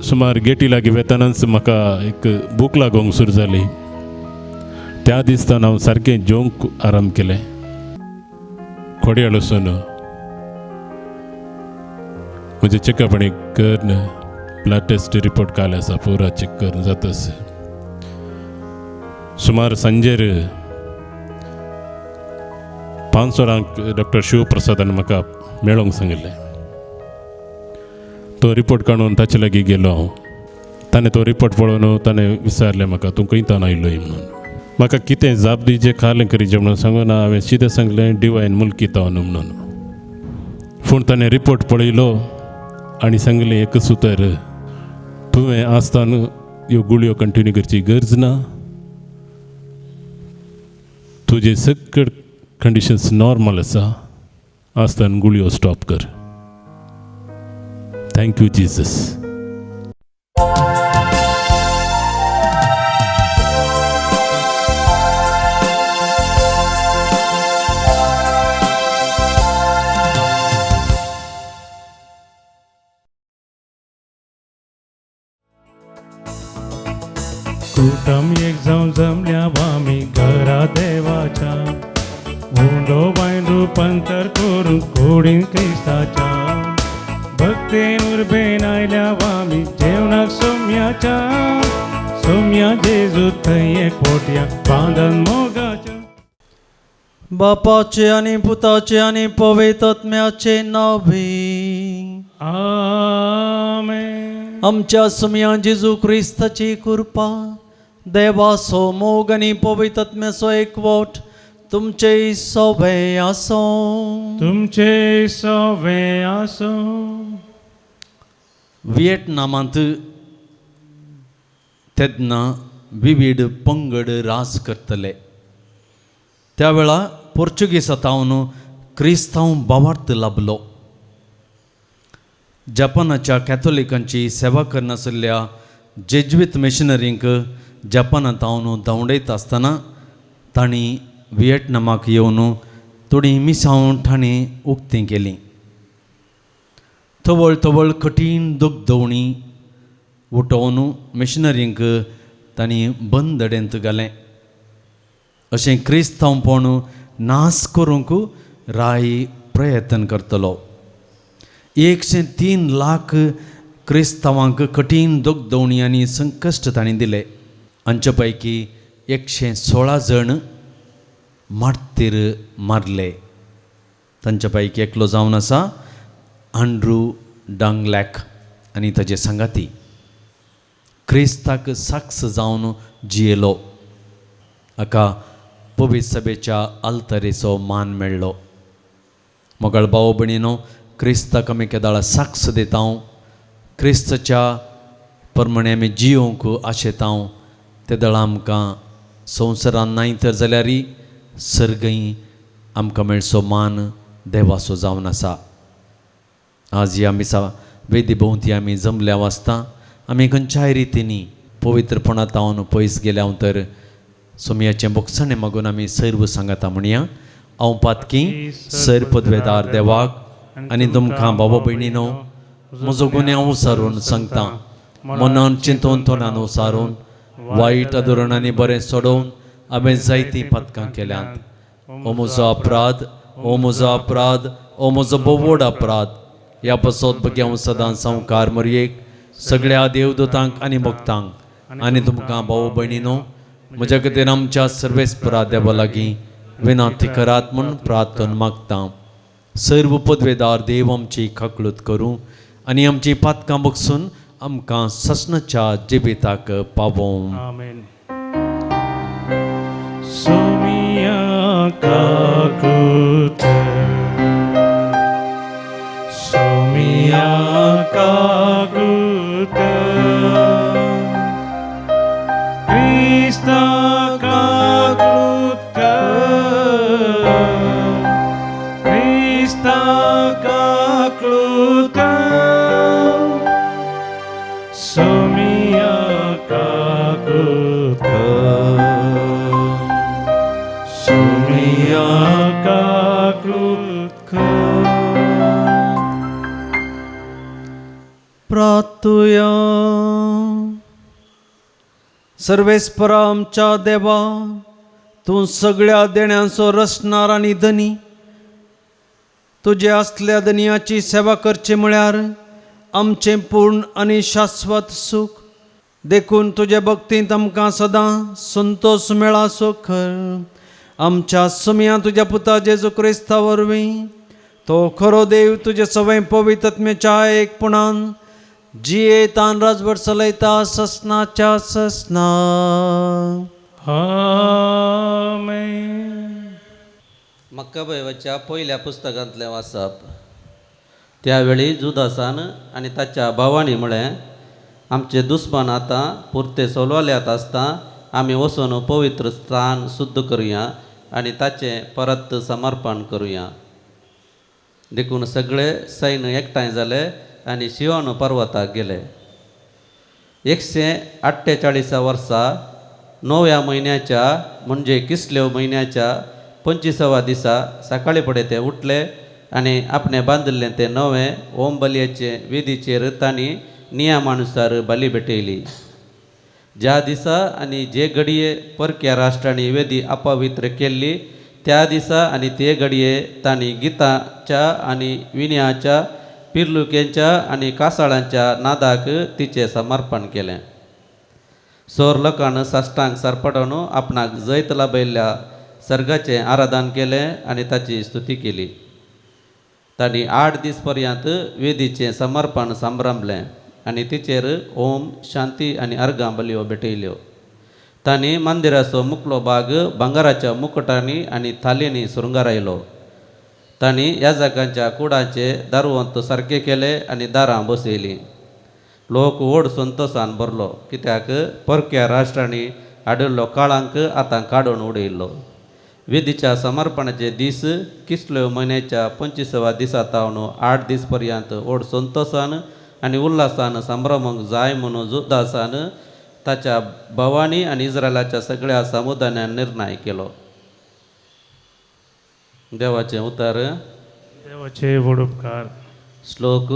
सुमार गेटी लागीं वेतानाच म्हाका एक भूक लागूंक सुरू जाली. त्या दीस तावन हांव सारकें जेवंक आराम केलें. खोडयाळ वचून म्हजें चॅकअप आनी करून ब्लड टेस्ट रिपोर्ट काडले आसा, पुरा चॅक करून जातच सुमार सांजेर 5 वरांक डॉक्टर शिवप्रसादान म्हाका मेळोंक सांगिल्लें. तो रिपोर्ट काडून ताचे लागीं गेलो हांव. ताणें तो रिपोर्ट पळोवन ताणें विचारलें म्हाका, तूं खंय तान आयलो म्हणून. म्हाका कितें जाप दिवचें खालें करीचें म्हणून सांगून हांवें सिदें सांगलें डिवायन मुलकी तावन म्हणून. पूण ताणें रिपोर्ट पळयलो आनी सांगलें एकच उतर, तुवें आसतान ह्यो गुळयो कंटिन्यू करची गरज ना, तुजें सगळें कंडिशन्स नॉर्मल आसा, आसतान गुळयो स्टॉप कर. Thank you Jesus. कुटम एक जावन जमल्या आमी घरा देवाच्या, उंडो बायन रुपांतर करून कुडीन क्रिस्ताच्या, भक्तेन उर्बेन आयल्या आमी जेवणाक सोम्याच्या, सोम्या जेजू थंय एक पोटया बांदन मोगाच्या. बापाचे आनी पुताचे आनी पवित्र आत्म्याचे नांवी आमेन. आमच्या सुम्या जेजू क्रिस्ताची कृपा, देवाचो मोग आनी पवित्र आत्म्याचो एकवट तुमचे सोबे आसूं. तुमचे सोबे आसूं. व्हिएतनामांत तेन्ना विविध पंगड राज करतले. त्या वेळार पोर्चुगीज तावन क्रिस्तांव भावार्थ लाभलो. जपानाच्या कॅथोलिकांची सेवा करनासल्या जेज्वीत मिशनरींक जपानांत हांव धांवडयता आसतना तांणी व्हिएटनामाक येवन थोडीं मिसांव ठाणें उक्तीं केलीं. तवळ तवळ कठीण दुखदवणी उठोवन मिशनरींक तांणी बंदडेंत घालें. अशें क्रिस्तांवपण नाश करूंक राय प्रयत्न करतलो. 103 लाख क्रिस्तांवांक कठीण दुखदवणी आनी संकश्ट तांणी दिले. हांचे पैकी 116 जण मार्तीर मारले. तांचे पैकी एकलो जावन आसा आंड्रू डांगलॅक आनी ताजे सांगाती. क्रिस्ताक साक्ष जावन जियेलो. हाका पवित्र सभेच्या आल्तरेचो मान मेळ्ळो. मोगाळ भाव भयणीनो, क्रिस्ताक आमी केदाळा साक्ष दिता, क्रिस्ताच्या प्रमाणे आमी जियोवंक आशेता, तेदळा आमकां संवसारान नाय तर जाल्यार सर्गय आमकां मेळचो मान देवाचो जावन आसा. आज ह्या मिसा वेदी भोंवती आमी जमल्या वाचता आमी खंयच्याय रितींनी पवित्रपणांत हांव पयस गेल्या तर सोमयाचें बोगसणें मागून आमी सर्व सांगता म्हणया. हांव पातकी सर पदवेदार देवाक आनी तुमकां बाबा भयणीनो म्हजो गुन्यांव उसारून सांगता. मनान चिंतून तोंडान उसारून वायट अधोरणांनी बरें सोडोवन हांवें जायतीं पातकां केल्यांत. ओ म्हजो अपराध, ओ म्हजो अपराध, ओ म्हजो बोवड अपराध. ह्या पसत भुरग्यां हांव सदां संवकार मरयेक सगळ्या देवदूतांक आनी भक्तांक आनी तुमकां भाव भयणीनो म्हज्या खातीर आमच्या सर्वेस्परा देवा लागीं विनंती करात म्हूण प्रार्थना मागता. सर्व पदवेदार देव आमची काकळूत करूं आनी आमची पातकां बगसून आमकां ससनाच्या जिविताक पावोवं. आमेन. सोमिया काकूत, सोमिया काकूत, क्रिस्ता काकूत कर, क्रिस्ता काकूत, सोमिया काकूत कर, सोमिया काकूत कर. प्रार्थुया. सर्वेस्परा आमच्या देवा, तूं सगळ्या देण्यांचो रचणार आनी धनी. तुजे असल्या धनयाची सेवा करची म्हळ्यार आमचें पूर्ण आनी शाश्वत सूख. देखून तुजे भक्तींत आमकां सदां संतोश मेळासो कर. आमच्या सुमया तुज्या पुता जेजू क्रिस्ता वरवीं, तो खरो देव तुजे सवय पवित्रत्मेच्या एकपणान जियेतान राजभर चलयता ससनाच्या ससना. आमेन. मक्काबयवाच्या पयल्या पुस्तकांतलें वाचप. त्यावेळी जुदासान आनी ताच्या भावांनी म्हळें, आमचे दुस्मान आतां पुरते सोलवाल्यात आसता आमी वचून पवित्र स्थान शुद्ध करुया आनी ताचें परत समर्पण करुया. देखून सगळे सैन्य एकठांय जाले आनी शिवन पर्वताक गेले. 148 वर्सा 9व्या म्हयन्याच्या म्हणजे किसलेव म्हयन्याच्या 25व्या दिसा सकाळी फुडें ते उठले आनी आपणें बांदिल्लें तें नवें ओम बलयाचे वेदीचेर तांणी नियमानुसार बली भेटयली. ज्या दिसा आनी जे घडये परक्या राष्ट्रांनी वेदी अपवित्र केल्ली त्या दिसा आनी ते घडये तांणी गिताच्या आनी विनयाच्या पिर्लुकेंच्या आनी कासाळांच्या नादाक तिचें समर्पण केलें. सोर लोकान साश्टांक सरपटोवन आपणाक जैत लाभयल्ल्या सर्गाचें आराधन केलें आनी ताची स्तुती केली. तांणी 8 दीस पर्यंत वेदीचें समर्पण संभ्रमलें आनी तिचेर ओम शांती आनी अर्गां बलयो भेटयल्यो. तांणी मंदिराचो मुकलो भाग भांगराच्या मुकुटांनी आनी थालींनी सुरंगारायलो. तांणी याजकांच्या कुडांचे दारवंत सारके केले आनी दारां बसयलीं. लोक व्हड संतोशान भरलो कित्याक परक्या राष्ट्रांनी हाडिल्लो काळांक आतां काडून उडयल्लो. वेदीच्या समर्पणाचे दीस किसल्यो म्हयन्याच्या 25व्या दिसा तावन 8 दीस पर्यंत व्हड संतोशान आनी उल्हासान संभ्रमूंक जाय म्हणून जुदासान ताच्या भावांनी आनी इस्रायलाच्या सगळ्या समुदायान निर्णय केलो. देवाचें उतर. देवाचे व्हड उपकार. श्लोक.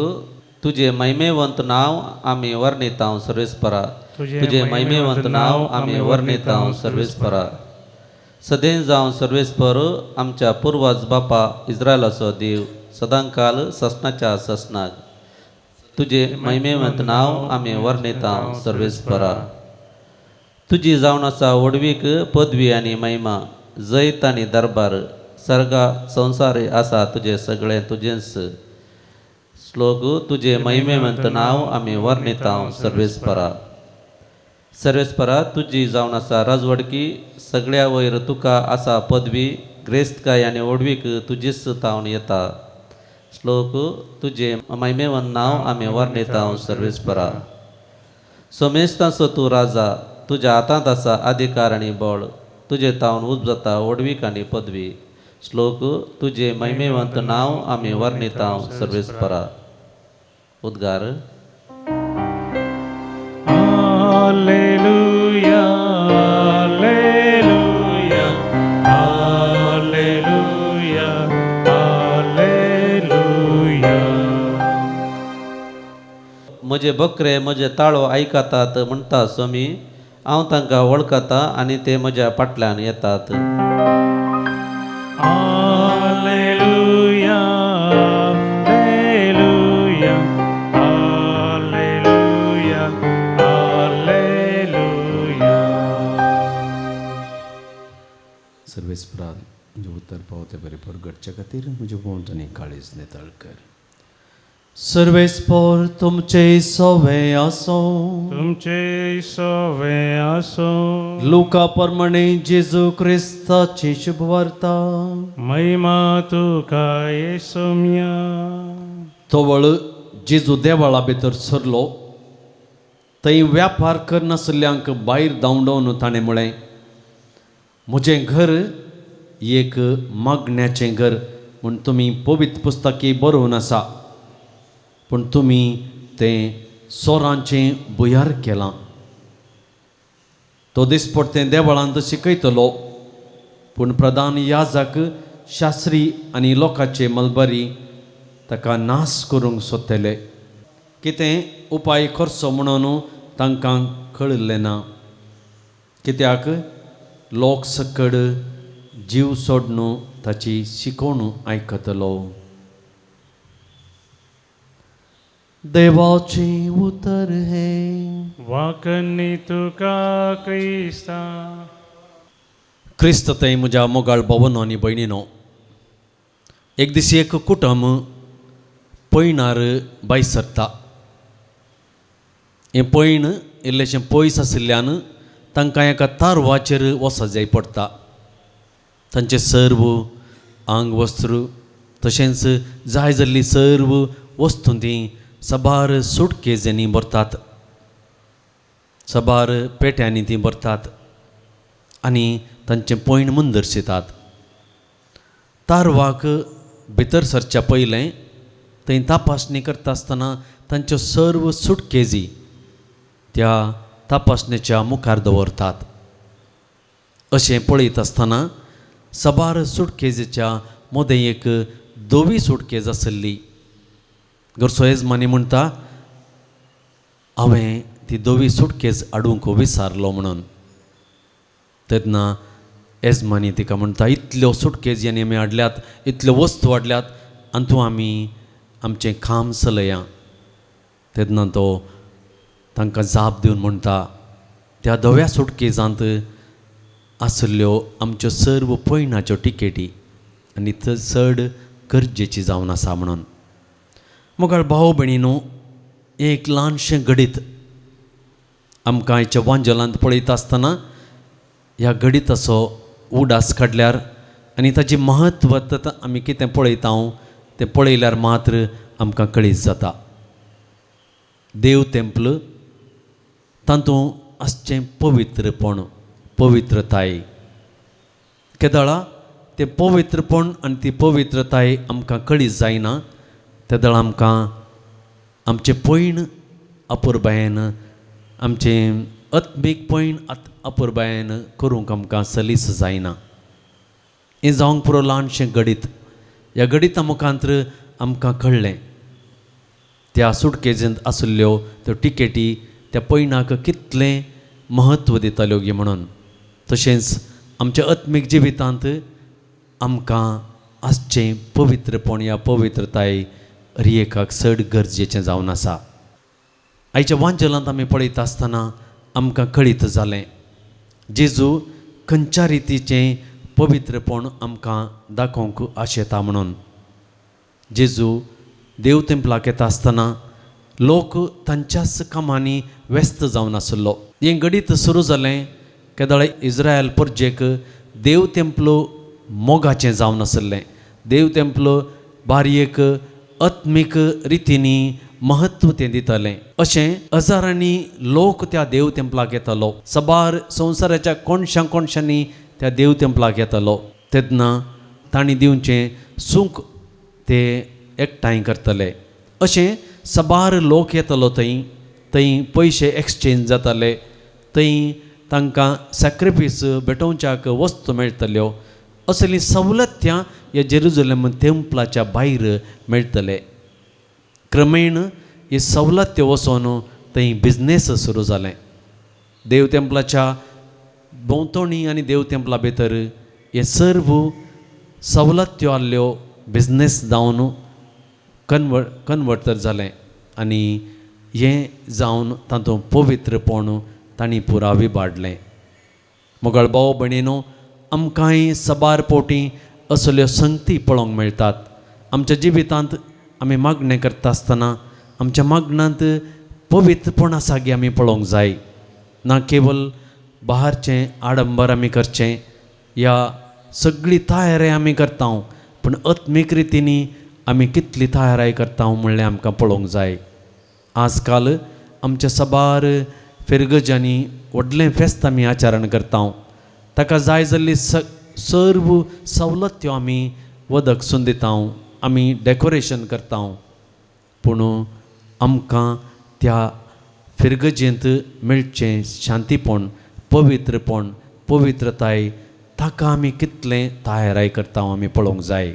तुजे महिमेवंत नांव आमी वर्णितांव सर्वेस्परा, तुजे महिमेवंत नांव आमी वर्णितांव सर्वेस्परा. सदैव जावं सर्वेस्पर आमच्या पुर्वज बापा इस्रायलाचो देव सदांकाल ससनाच्या ससनाक. तुजे महिमेवंत नांव आमी वर्णितांव सर्वेस्परा. तुजी जावन आसा व्हडवीक पदवी आनी महिमा, जैत आनी दरबार, सर्गा संवसार आसा तुजें सगळें तुजेंच. श्लोक. तुजे महिमेवंत नांव आमी वर्णितांव सर्वेस्परा. सर्वेस्परा तुजी जावन आसा राजवडकी, सगळ्या वयर तुका आसा पदवी, ग्रेस्तकाय आनी व्हडवीक तुजीच तावन येता. श्लोक. तुजे महिमेवंत नांव आमी वर्णितांव सर्वेस्परा. सोमेस्तांचो तूं राजा, तुज्या हातांत आसा अधिकार आनी बळ, तुजे तावन उपजता व्हडवीक आनी पदवी. श्लोक. तुजे महिमेवंत नांव आमी वर्णितांव सर्वेस्परा. उद्गार. हालेलुया, हालेलुया, हालेलुया, हालेलुया. म्हजे बकरे म्हजे ताळो आयकतात म्हणटा स्वामी, हांव तांकां वळखता आनी ते म्हज्या फाटल्यान येतात. हालेलुया, हालेलुया, हालेलुया, हालेलुया. सर्वेस्परा म्हजें उतर पावते बरें परगटचे खातीर म्हजें वोंठ आनी काळीज नितळ कर. सर्वेस्पर तुमचे सवे आसो, तुमचे सवे आसो. लुका प्रमाणे जेजू क्रिस्ताची शुभवार्ता. महिमा तुका येसोम्या. तवळ जेजू देवळा भितर सरलो, थंय व्यापार करनासल्ल्यांक भायर धांवडोवन ताणें म्हळें, म्हजें घर एक मागण्याचें घर म्हूण तुमी पवित्र पुस्तकी बरोवन आसा, पूण तुमी तें सोरांचें भुयार केलां. तो दिसपडतें देवळांत शिकयतलो, पूण प्रधान याजक शास्त्री आनी लोकांचे मलबरी ताका नाश करूंक सोदतले. कितें उपाय करचो म्हणून तांकां कळिल्लें ना, कित्याक लोक सकड जीव सोडून ताची शिकोवण आयकतलो. देवाचें उतर हें. वाकनी तुका क्रिस्ता. क्रिस्त थंय म्हज्या मोगाळ भवनो आनी भयणीनो, एक दीस एक कुटुंब पयणार भायर सरता. हें पयण इल्लेशें पयस आशिल्ल्यान तांकां एका तारवाचेर वचत जाय पडटा. तांचें सर्व आंग वस्त्र तशेंच जाय जाल्ली सर्व वस्तू तीं साबार सुटकेजींनी भरतात, साबार पेट्यांनी तीं भरतात आनी तांचें पयण मुंदरशितात. तारवाक भितर सरच्या पयलें थंय तपासणी करता आसतना तांच्यो सर्व सुटकेजी त्या तपासणेच्या मुखार दवरतात. अशें पळयत आसतना साबार सुटकेजीच्या मदें एक धवी सुटकेज आसली. घरचो येजमानी म्हणटा, हांवें ती धवी सुटकेज हाडूंक विसारलो म्हणून. तेन्ना येजमानी तिका म्हणटा, इतल्यो सुटकेजी आनी आमी हाडल्यात, इतल्यो वस्तू हाडल्यात आनी तूं आमी आमचें काम चलया. तेन्ना तो तांकां जाप दिवन म्हणटा, त्या धव्या सुटकेजांत आशिल्ल्यो आमच्यो सर्व पयणाच्यो टिकेटी आनी चड गरजेची जावन आसा म्हणून. मोगाळ भाव भयणीनो, एक ल्हानशें घडीत आमकां आयच्या वांजलांत पळयता आसतना ह्या घडीताचो उडास काडल्यार आनी ताची म्हत्वता आमी कितें पळयता तें पळयल्यार मात्र आमकां कळीत जाता. देव तेंपल तातूंत आसचें पवित्रपण, पवित्रताय केदळा तें पवित्रपण आनी ती पवित्रताय आमकां कळी जायना तेदळ आमकां आमचें पयण अपुरबायेन आमचें आत्मीक पयण अपुरबायेन करूंक आमकां सलीस जायना. हें जावंक पुरो ल्हानशें गणीत. ह्या गणिता मुखांत्र आमकां कळ्ळें त्या सुटकेजींत आशिल्ल्यो त्यो टिकेटी त्या पयणाक कितलें म्हत्व दिताल्यो गी म्हणून. तशेंच आमच्या आत्मीक जिवितांत आमकां आसचें पवित्रपण ह्या पवित्रताय हर एकाक चड गरजेचें जावन आसा. आयच्या वांजलांत आमी पळयता आसतना आमकां कळीत जालें जेजू खंयच्या रितीचें पवित्रपण आमकां दाखोवंक आशेता म्हणून. जेजू देव तेंपलाक येता आसतना लोक तांच्याच कामांनी व्यस्त जावन आशिल्लो. हें गणीत सुरू जालें केदळ इस्रायल परजेक देव तेंपलो मोगाचें जावन आशिल्लें. देव तेंपलो बारयेक आत्मीक रितींनी महत्व तें दितालें. अशें हजारांनी लोक त्या देव तेंपलाक येतालो. सबार संवसाराच्या कोणशां कोणशांनी त्या देव तेंपलाक येतालो. तेन्ना तांणी दिवचें सूंक ते एकठांय करतले. अशें सबार लोक येतालो थंय थंय पयशे एक्सचेंज जाताले. थंय तांकां सॅक्रिफीस भेटोवच्याक वस्तू मेळटल्यो. असली सवलत्यां ह्या जेरुजलेम तेंपलाच्या भायर मेळटले. क्रमेण ही सवलत्यो वचोन थंय बिजनेस सुरू जालें. देव तेंपलाच्या भोंवतणी आनी देव तेंपला भितर हे सर्व सवलत्यो आहल्यो बिजनेस जावन कन्वर्ट तर जालें आनी हें जावन तातूंत पवित्रपण तांणी पुरावी बाडलें. मोगाळ भाव भयणीनो आमकांय सबार पोटी असल्यो संगती पळोवंक मेळटात. आमच्या जिवितांत आमी मागणें करता आसतना आमच्या मागण्यांत पवित्रपण आसा गी आमी पळोवंक जाय. ना केवल बाहरचें आडंबर आमी करचें या सगळी तयारी आमी करता पूण आत्मीक रितींनी आमी कितली तयारी करता म्हणलें आमकां पळोवंक जाय. आजकाल आमच्या सबार फिरगजांनी व्हडलें फेस्त आमी आचरण करता. ताका जाय जाल्ली सर्व सवलत्यो आमी वदक सून दिता, आमी डेकोरेशन करता पूण आमकां त्या फिरगजेंत मेळचें शांतीपण पवित्रपण पवित्रताय ताका आमी कितलें तयाराय करता आमी पळोवंक जाय.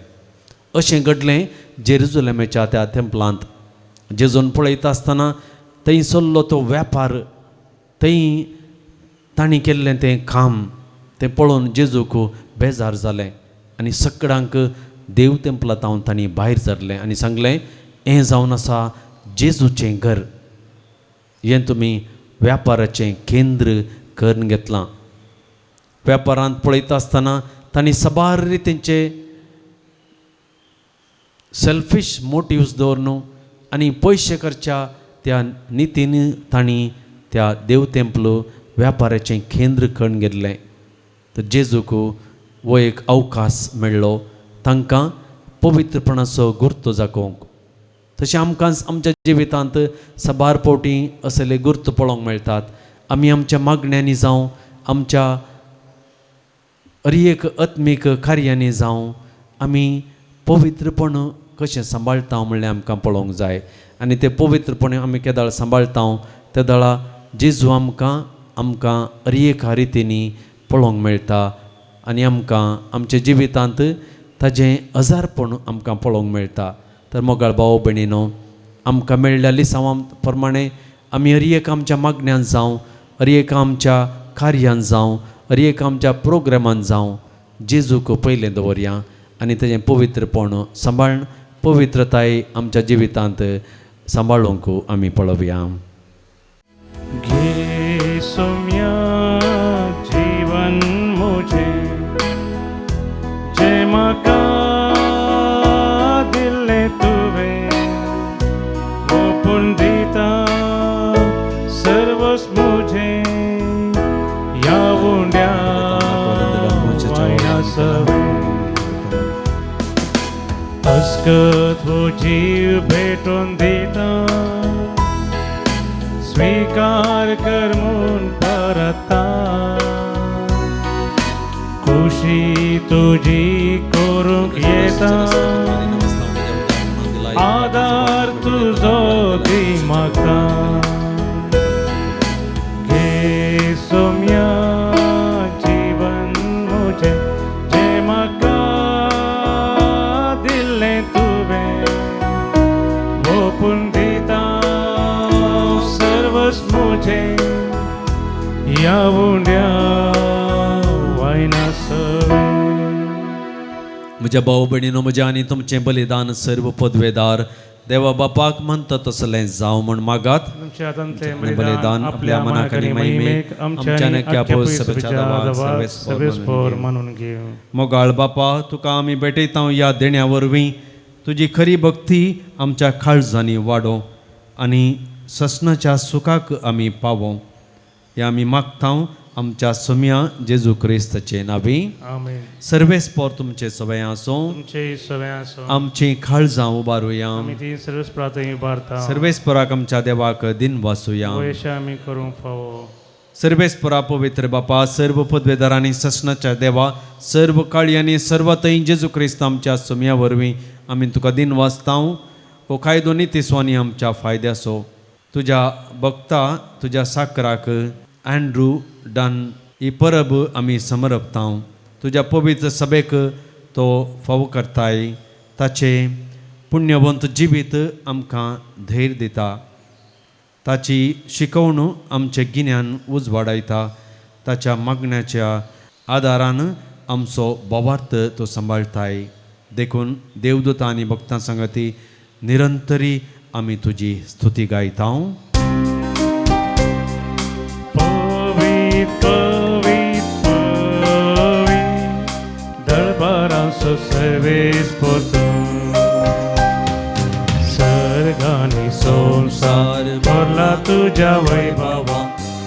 अशें घडलें जेरुजलेमाच्या त्या तेंपलांत. जेजून पळयता आसतना थंय सरलो तो वेपार थंय तांणी केल्लें तें काम तें पळोवन जेजूक बेजार जालें आनी सगळ्यांक देव तेंपलांत तांणी भायर सरलें आनी सांगलें हें जावन आसा जेजूचें घर, हें तुमी व्यापाराचें केंद्र करून घेतलां. वेपारांत पळयता आसतना तांणी सबार रितींचे सेल्फीश मोटिव्स दवरून आनी पयशे करच्या त्या नितीन तांणी त्या देव तेंपलो व्यापाराचें केंद्र करून घेतलें. तर जेजूक हो एक अवकाश मेळ्ळो तांकां पवित्रपणाचो गुर्तो दाखोवंक. तशें आमकां आमच्या जिवितांत सबार फावटी असले गुर्त पळोवंक मेळटात. आमी आमच्या मागण्यांनी जावं आमच्या हर एक आत्मीक कार्यांनी जावं आमी पवित्रपण कशें सांबाळटा म्हणलें आमकां पळोवंक जाय. आनी तें पवित्रपण आमी केदळ सांबाळटा तेदळा जेजू आमकां आमकां हर एका रितींनी पळोवंक मेळटा आनी आमकां आमच्या जिवितांत ताजें हजारपण आमकां पळोवंक मेळटा. तर मोगाळ भाव भयणीनो आमकां मेळ्ळ्या लिसांवां प्रमाणें आमी हर एक आमच्या मागण्यान जावं हर एक आमच्या कार्यान जावं हर एक आमच्या प्रोग्रामान जावं जेजूक पयलें दवरया आनी ताजें पवित्रपण सांबाळून पवित्रताय आमच्या जिवितांत सांबाळूंक आमी पळोवया. घे सोम्या जीवन मुझे जे म्हाका दिल्लें तुवें ओपून दिता सर्वस मुझे ह्या उंड्या वायना सवे अस्कत हो जीव भेटून दिता स्वीकार कर म्हूण परता खुशी तुजी मागता, आदार तुजो दी मागता. घे सोम्या जीवन म्हजें जें म्हाका दिल्लें तुवें, ओपून दिता सर्वस्व म्हजें ह्या उंड्या वायना सवें. म्हज्या भाव भयणीनो, म्हज्या आनी तुमचें बलिदान सर्व पदवेदार देवा बापाक म्हणटा तसलें जावं म्हण मागात. तुमच्या हातांतलें बलिदान आपल्या मनाक आनी महिमेक आमच्या आनी अख्ख्या सभेच्या दवाक सर्वेस्पोर मानून घेवं. मोगाळ बापा, तुका आमी भेटयता ह्या देण्या वरवीं तुजी खरी भक्ती आमच्या काळजांनी वाडोवं आनी ससनाच्या सुखाक आमी पावोवं, हें आमी मागता आमच्या सोम्या जेजू क्रिस्ताचे नांवी. आमेन. सर्वेस्पोर तुमचे सवय आसूं, तुमचे सवय आसूं. आमची काळजां उबारुया, आमी ती सर्वस प्रार्थना उबारता. सर्वेस्पोराक आमच्या देवाक दिन वासूया. वयशा आमी करूंक फावो. सर्वेस्पोरा पवित्र बापा, सर्व पदवेदार आनी ससनाच्या देवा, सर्व काळी आनी सर्व थंय जेजू क्रिस्त आमच्या सोम्या वरवीं आमी तुका दिन वाचता. हो कायदो नितीसो आनी आमच्या फायद्याचो. तुज्या भक्ता तुज्या साकराक अँड्रू डन ही परब आमी समर्पता. तुज्या पवित्र सभेक तो फावो करताय. ताचें पुण्यवंत जिवीत आमकां धैर्य दिता. ताची शिकवण आमचें गिन्यान उजवाडायता. ताच्या मागण्याच्या आदारान आमचो भावार्थ तो सांबाळटाय. देखून देवदूतां आनी भक्तां सांगाती निरंतरी आमी तुजी स्तुती गायता. पवित पवित पवित दरबारांचो सर्वेस्पोर तूं, सर्गांनी संवसार भरला तुज्या वैभवा,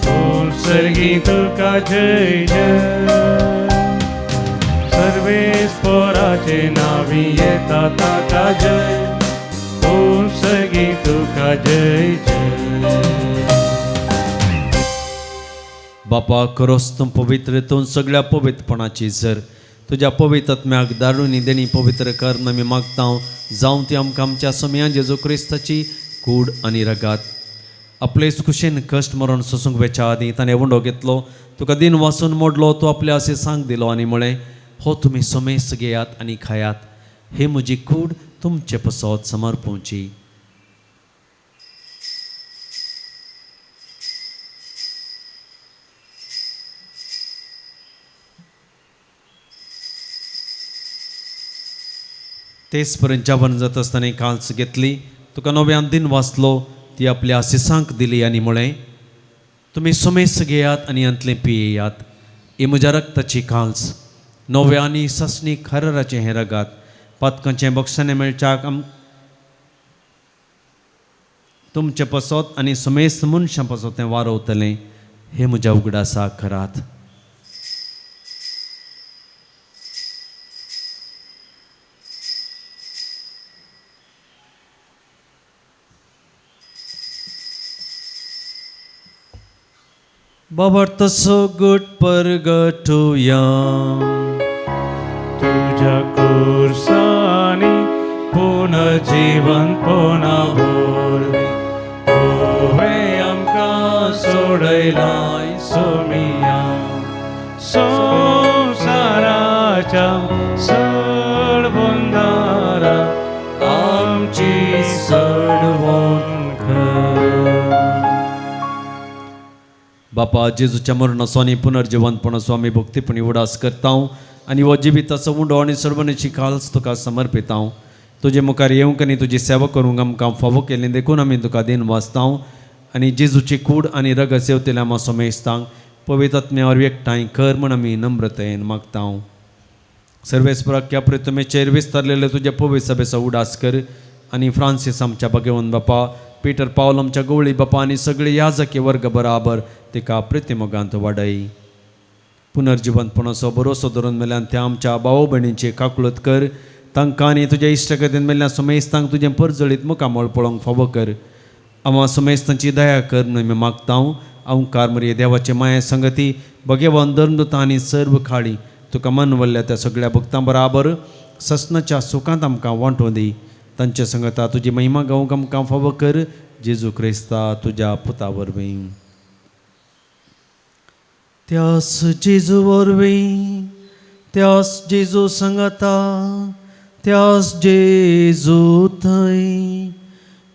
तूं सर्गी तुका जय जय. सर्वेस्पोराचे नावी येता ताका जय, तूं सर्गी तुका जय जय. बापा, खरोच तूं पवित्र, तूं सगळ्या पवित्रपणाची जर तुज्या पवित्र आत्म्याक दारून देणी पवित्र कर आमी मागता. जावं ती आमकां आमच्या सोम्या जेजू क्रिस्ताची कूड आनी रगात. आपलेच खुशेन कश्ट मरण सोसूंक वेच्या आदीं ताणें उंडो घेतलो, तुका दिन वासून मोडलो, तो आपल्या अशें सांग दिलो आनी म्हळें, हो तुमी सोमेस घेयात आनी खायात, हे म्हजी कूड तुमचे पसत समर्पूंची. तेच पर्यंत जेवण जाता आसतना काल्स घेतली, तुका नव्यान दिन वाचलो, ती आपल्या आसिसांक दिली आनी म्हळें, तुमी सोमेस घेयात आनी हांतलें पियेयात, ही म्हज्या रक्ताची काल्स, नव्या आनी सासणी खरराचें हें रगात, पातकांचें बक्षाणें मेळच्याक तुमचें पसत आनी समेस्त मनशां पसत तें वारवतलें, हें म्हज्या उगडासाक करात. बाबर तसो गुट परगटुया, तुझ्या कुर्सानी पुनर्जीवनपणा वरवीं तुवें आमकां सोडयलाय सोमिया, संवसाराच्या सडबंदारा आमची सडवण कर. बापा, जेजूच्या मरणाचो आनी पुनर्जिवंतपणाचो आमी भक्तीपणी उडास करता आनी हो जिविताचो उंडो आनी सर्वनेची काल्स तुका समर्पिता. तुजे मुखार येवंक आनी तुजी सेवा करूंक आमकां फावो केली देखून आमी तुका दिन वाचता आनी जेजूची कूड आनी रगत सेवतेल्या आमा समेस्तांक पवित्र आत्म्या वरवीं एकठांय कर म्हूण आमी नम्रतायेन मागता. सर्वेस्पराक प्रतिमेचेर विस्तारलेले तुज्या पवित्र सभेचो उडास कर आनी फ्रांसीस आमच्या भगवंत बापा, पीटर पावल आमच्या गवळी बापा आनी सगळे याजकी वर्ग बराबर तिका प्रतिमोगांत वाडय. पुनर्जिवंतपणाचो भरोसो धरून मेल्यान त्या आमच्या भाव भयणींची काकुळत कर, तांकां आनी तुज्या इश्टगतीन मेल्ल्या समेस्तांक तुजें परजळीत मुखामळ पळोवंक फावो कर. आमा समेस्तांची दया कर न्हय आमी मागता. अंकार मरिये देवाचे माये संगती भगेवन धर्मदूतां आनी सर्व खाळी तुका मनवल्ल्या त्या सगळ्या भक्तां बराबर ससनाच्या सुखांत आमकां वांटोवन दी. तांचे संगता तुजी महिमा गावंक आमकां फावो कर, जेजू क्रिस्ता तुज्या पुता वरवीं. त्यास जेजू वरवीं, त्यास जेजू संगता, त्यास जेजू थंय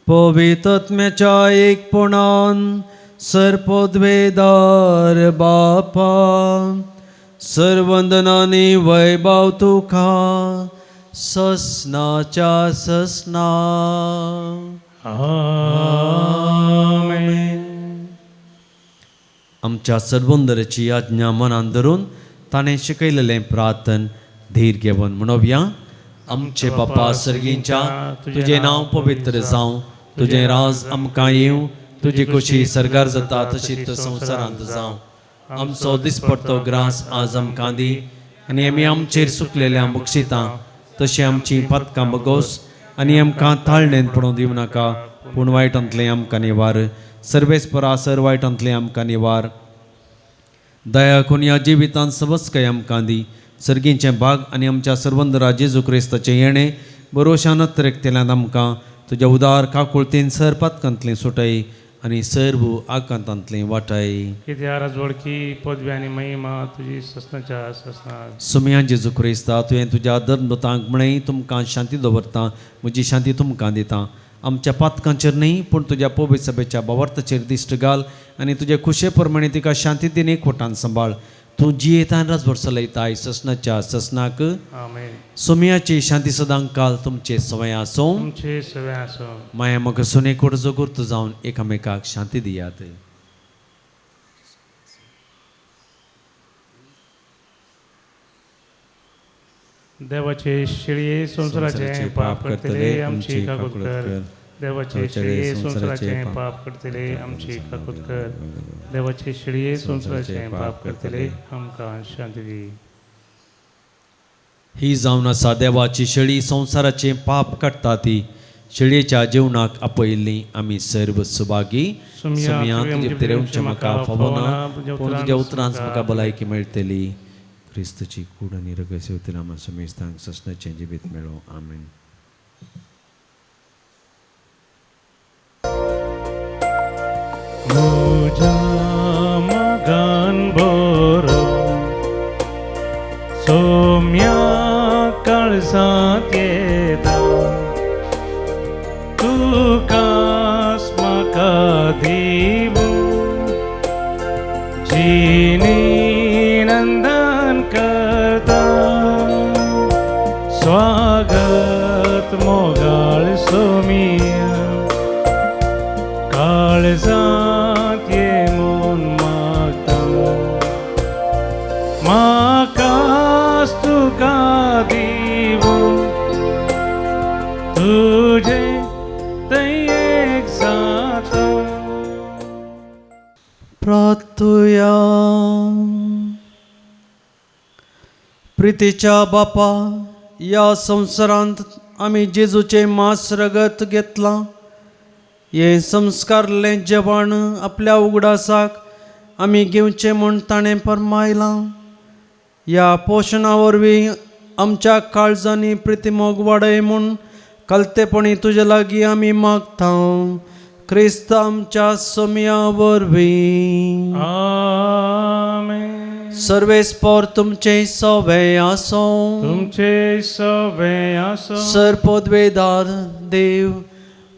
पवित्रत्म्याच्या एकपणान सर्पद्वेदार बापा सर्वंदनानी वैभव तुका ससनाच्या ससना. आमेन. आमच्या सर्वंदराची आज्ञा मनान धरून ताणें शिकयलेलें प्रार्थन धीर घेवन म्हणोवया. आमचे बापा सर्गींच्या, तुजें नांव पवित्र जावं, तुजें राज आमकां येवं, तुजी खुशी सरकार जाता तशी संवसारांत जावं. आमचो दिसपडतो ग्रास आज आमकां दी आनी आमी आमचेर सुकलेल्या बक्षितां तशें आमची पातकां बगोस आनी आमकां ताळणेन पडोवन दिवं नाका, पूण वायटांतलें आमकां निवार. सर्वेस परासर वायटांतलें आमकां निवार. दया करून ह्या जिवितांत सबस्काय आमकां दी. सर्गींचें भाग आनी आमच्या सर्वंदरा जेजू क्रिस्ताचें येणें बरोशान अत्रेकतेल्यान आमकां तुज्या उदार काकुळतीन सर पातकांतलें सुटय आनी सर्व आकांतांतलें वाटाय. कित्याक राजवडकी पदवी आनी महिमा तुजी ससनाच्या ससना. सुमया जेजू क्रिस्ता, तुवें तुज्या धर्मदूतांक म्हळें, तुमकां शांती दवरता, म्हजी शांती तुमकां दिता. आमच्या पातकांचेर न्हय पूण तुज्या पवित्र सभेच्या भावार्थाचेर दिश्ट घाल आनी तुजे खुशे प्रमाणे तिका शांती दिन एकवटान सांबाळ. तूं जियेतान राजभर चलयताय ससनाच्या ससनाक. आमेन. सोमयाची शांती सदां काल तुमचे सवय आसूं. तुमचे सवय आसूं. माया म्हाका सुनेकोड जगूर्त जावन एकामेकाक शांती दियात. देवाचे शिळये संवसाराचें पाप करतले आमची काकूत कर. देवाचे शिळये संवसाराचें पाप करतले आमची काकूत कर. देवाचे शिळये संवसाराचें पाप करतले आमकां शांती दी. ही जावन आसा देवाची शेळी, संवसाराचें पाप काडटा ती. शेळयेच्या जेवणाक आपयिल्ली आमी सर्व सुभागी. सुमया तुजे भितर म्हाका फावना, पूण तुज्या उतरांच म्हाका भलायकी मेळटली. क्रिस्तची कूड आनी रगत सेवतना आमकां समेस्तांक ससनाचें जिवीत मेळो. आमेन. म्हज्या मोगान बरो सोम्या काळजांत येता, तुकाच म्हाका दिवूं जिणी नंदन करता. स्वागत मोगाळ सोमिया काळजांत ये म्हूण मागता, म्हाकाच तुका दिवूं तुजें थंय एक जाता. प्रार्थुया. प्रितीच्या बापा, ह्या संवसारांत आमी जेजूचें मांस रगत घेतलां. हें संस्कारलें जेवण आपल्या उगडासाक आमी घेवचें म्हूण ताणें फर्मायलां. ह्या पोशणा वरवीं आमच्या काळजांनी प्रितीमोग वाडय म्हूण कलतेपणी तुजे लागीं आमी मागता. क्रिस्त आमच्या सोम्या वरवीं. आमेन. सर्वेस्पोर तुमचे सवे आसूं. तुमचे सवे आसूं. सर्पद्वेदार देव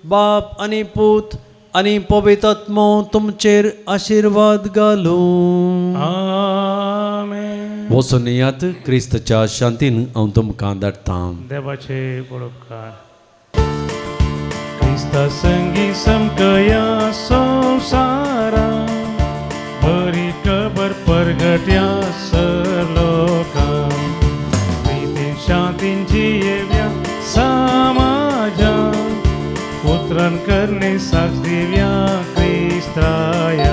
बाप आनी पूत आनी पवित्र आत्मो तुमचेर आशिर्वाद घालूं. आमेन. वचून येयात क्रिस्तच्या शांतीन हांव तुमकां धाडटा. देवाचे बरोबकार क्रिस्ता संगी समकया संवसारा बरी खबर परगट्या सरलोकां प्रितीन शांतीन जियेव्या समाजा उतरान करणे साक्ष दिव्या क्रिस्ताया.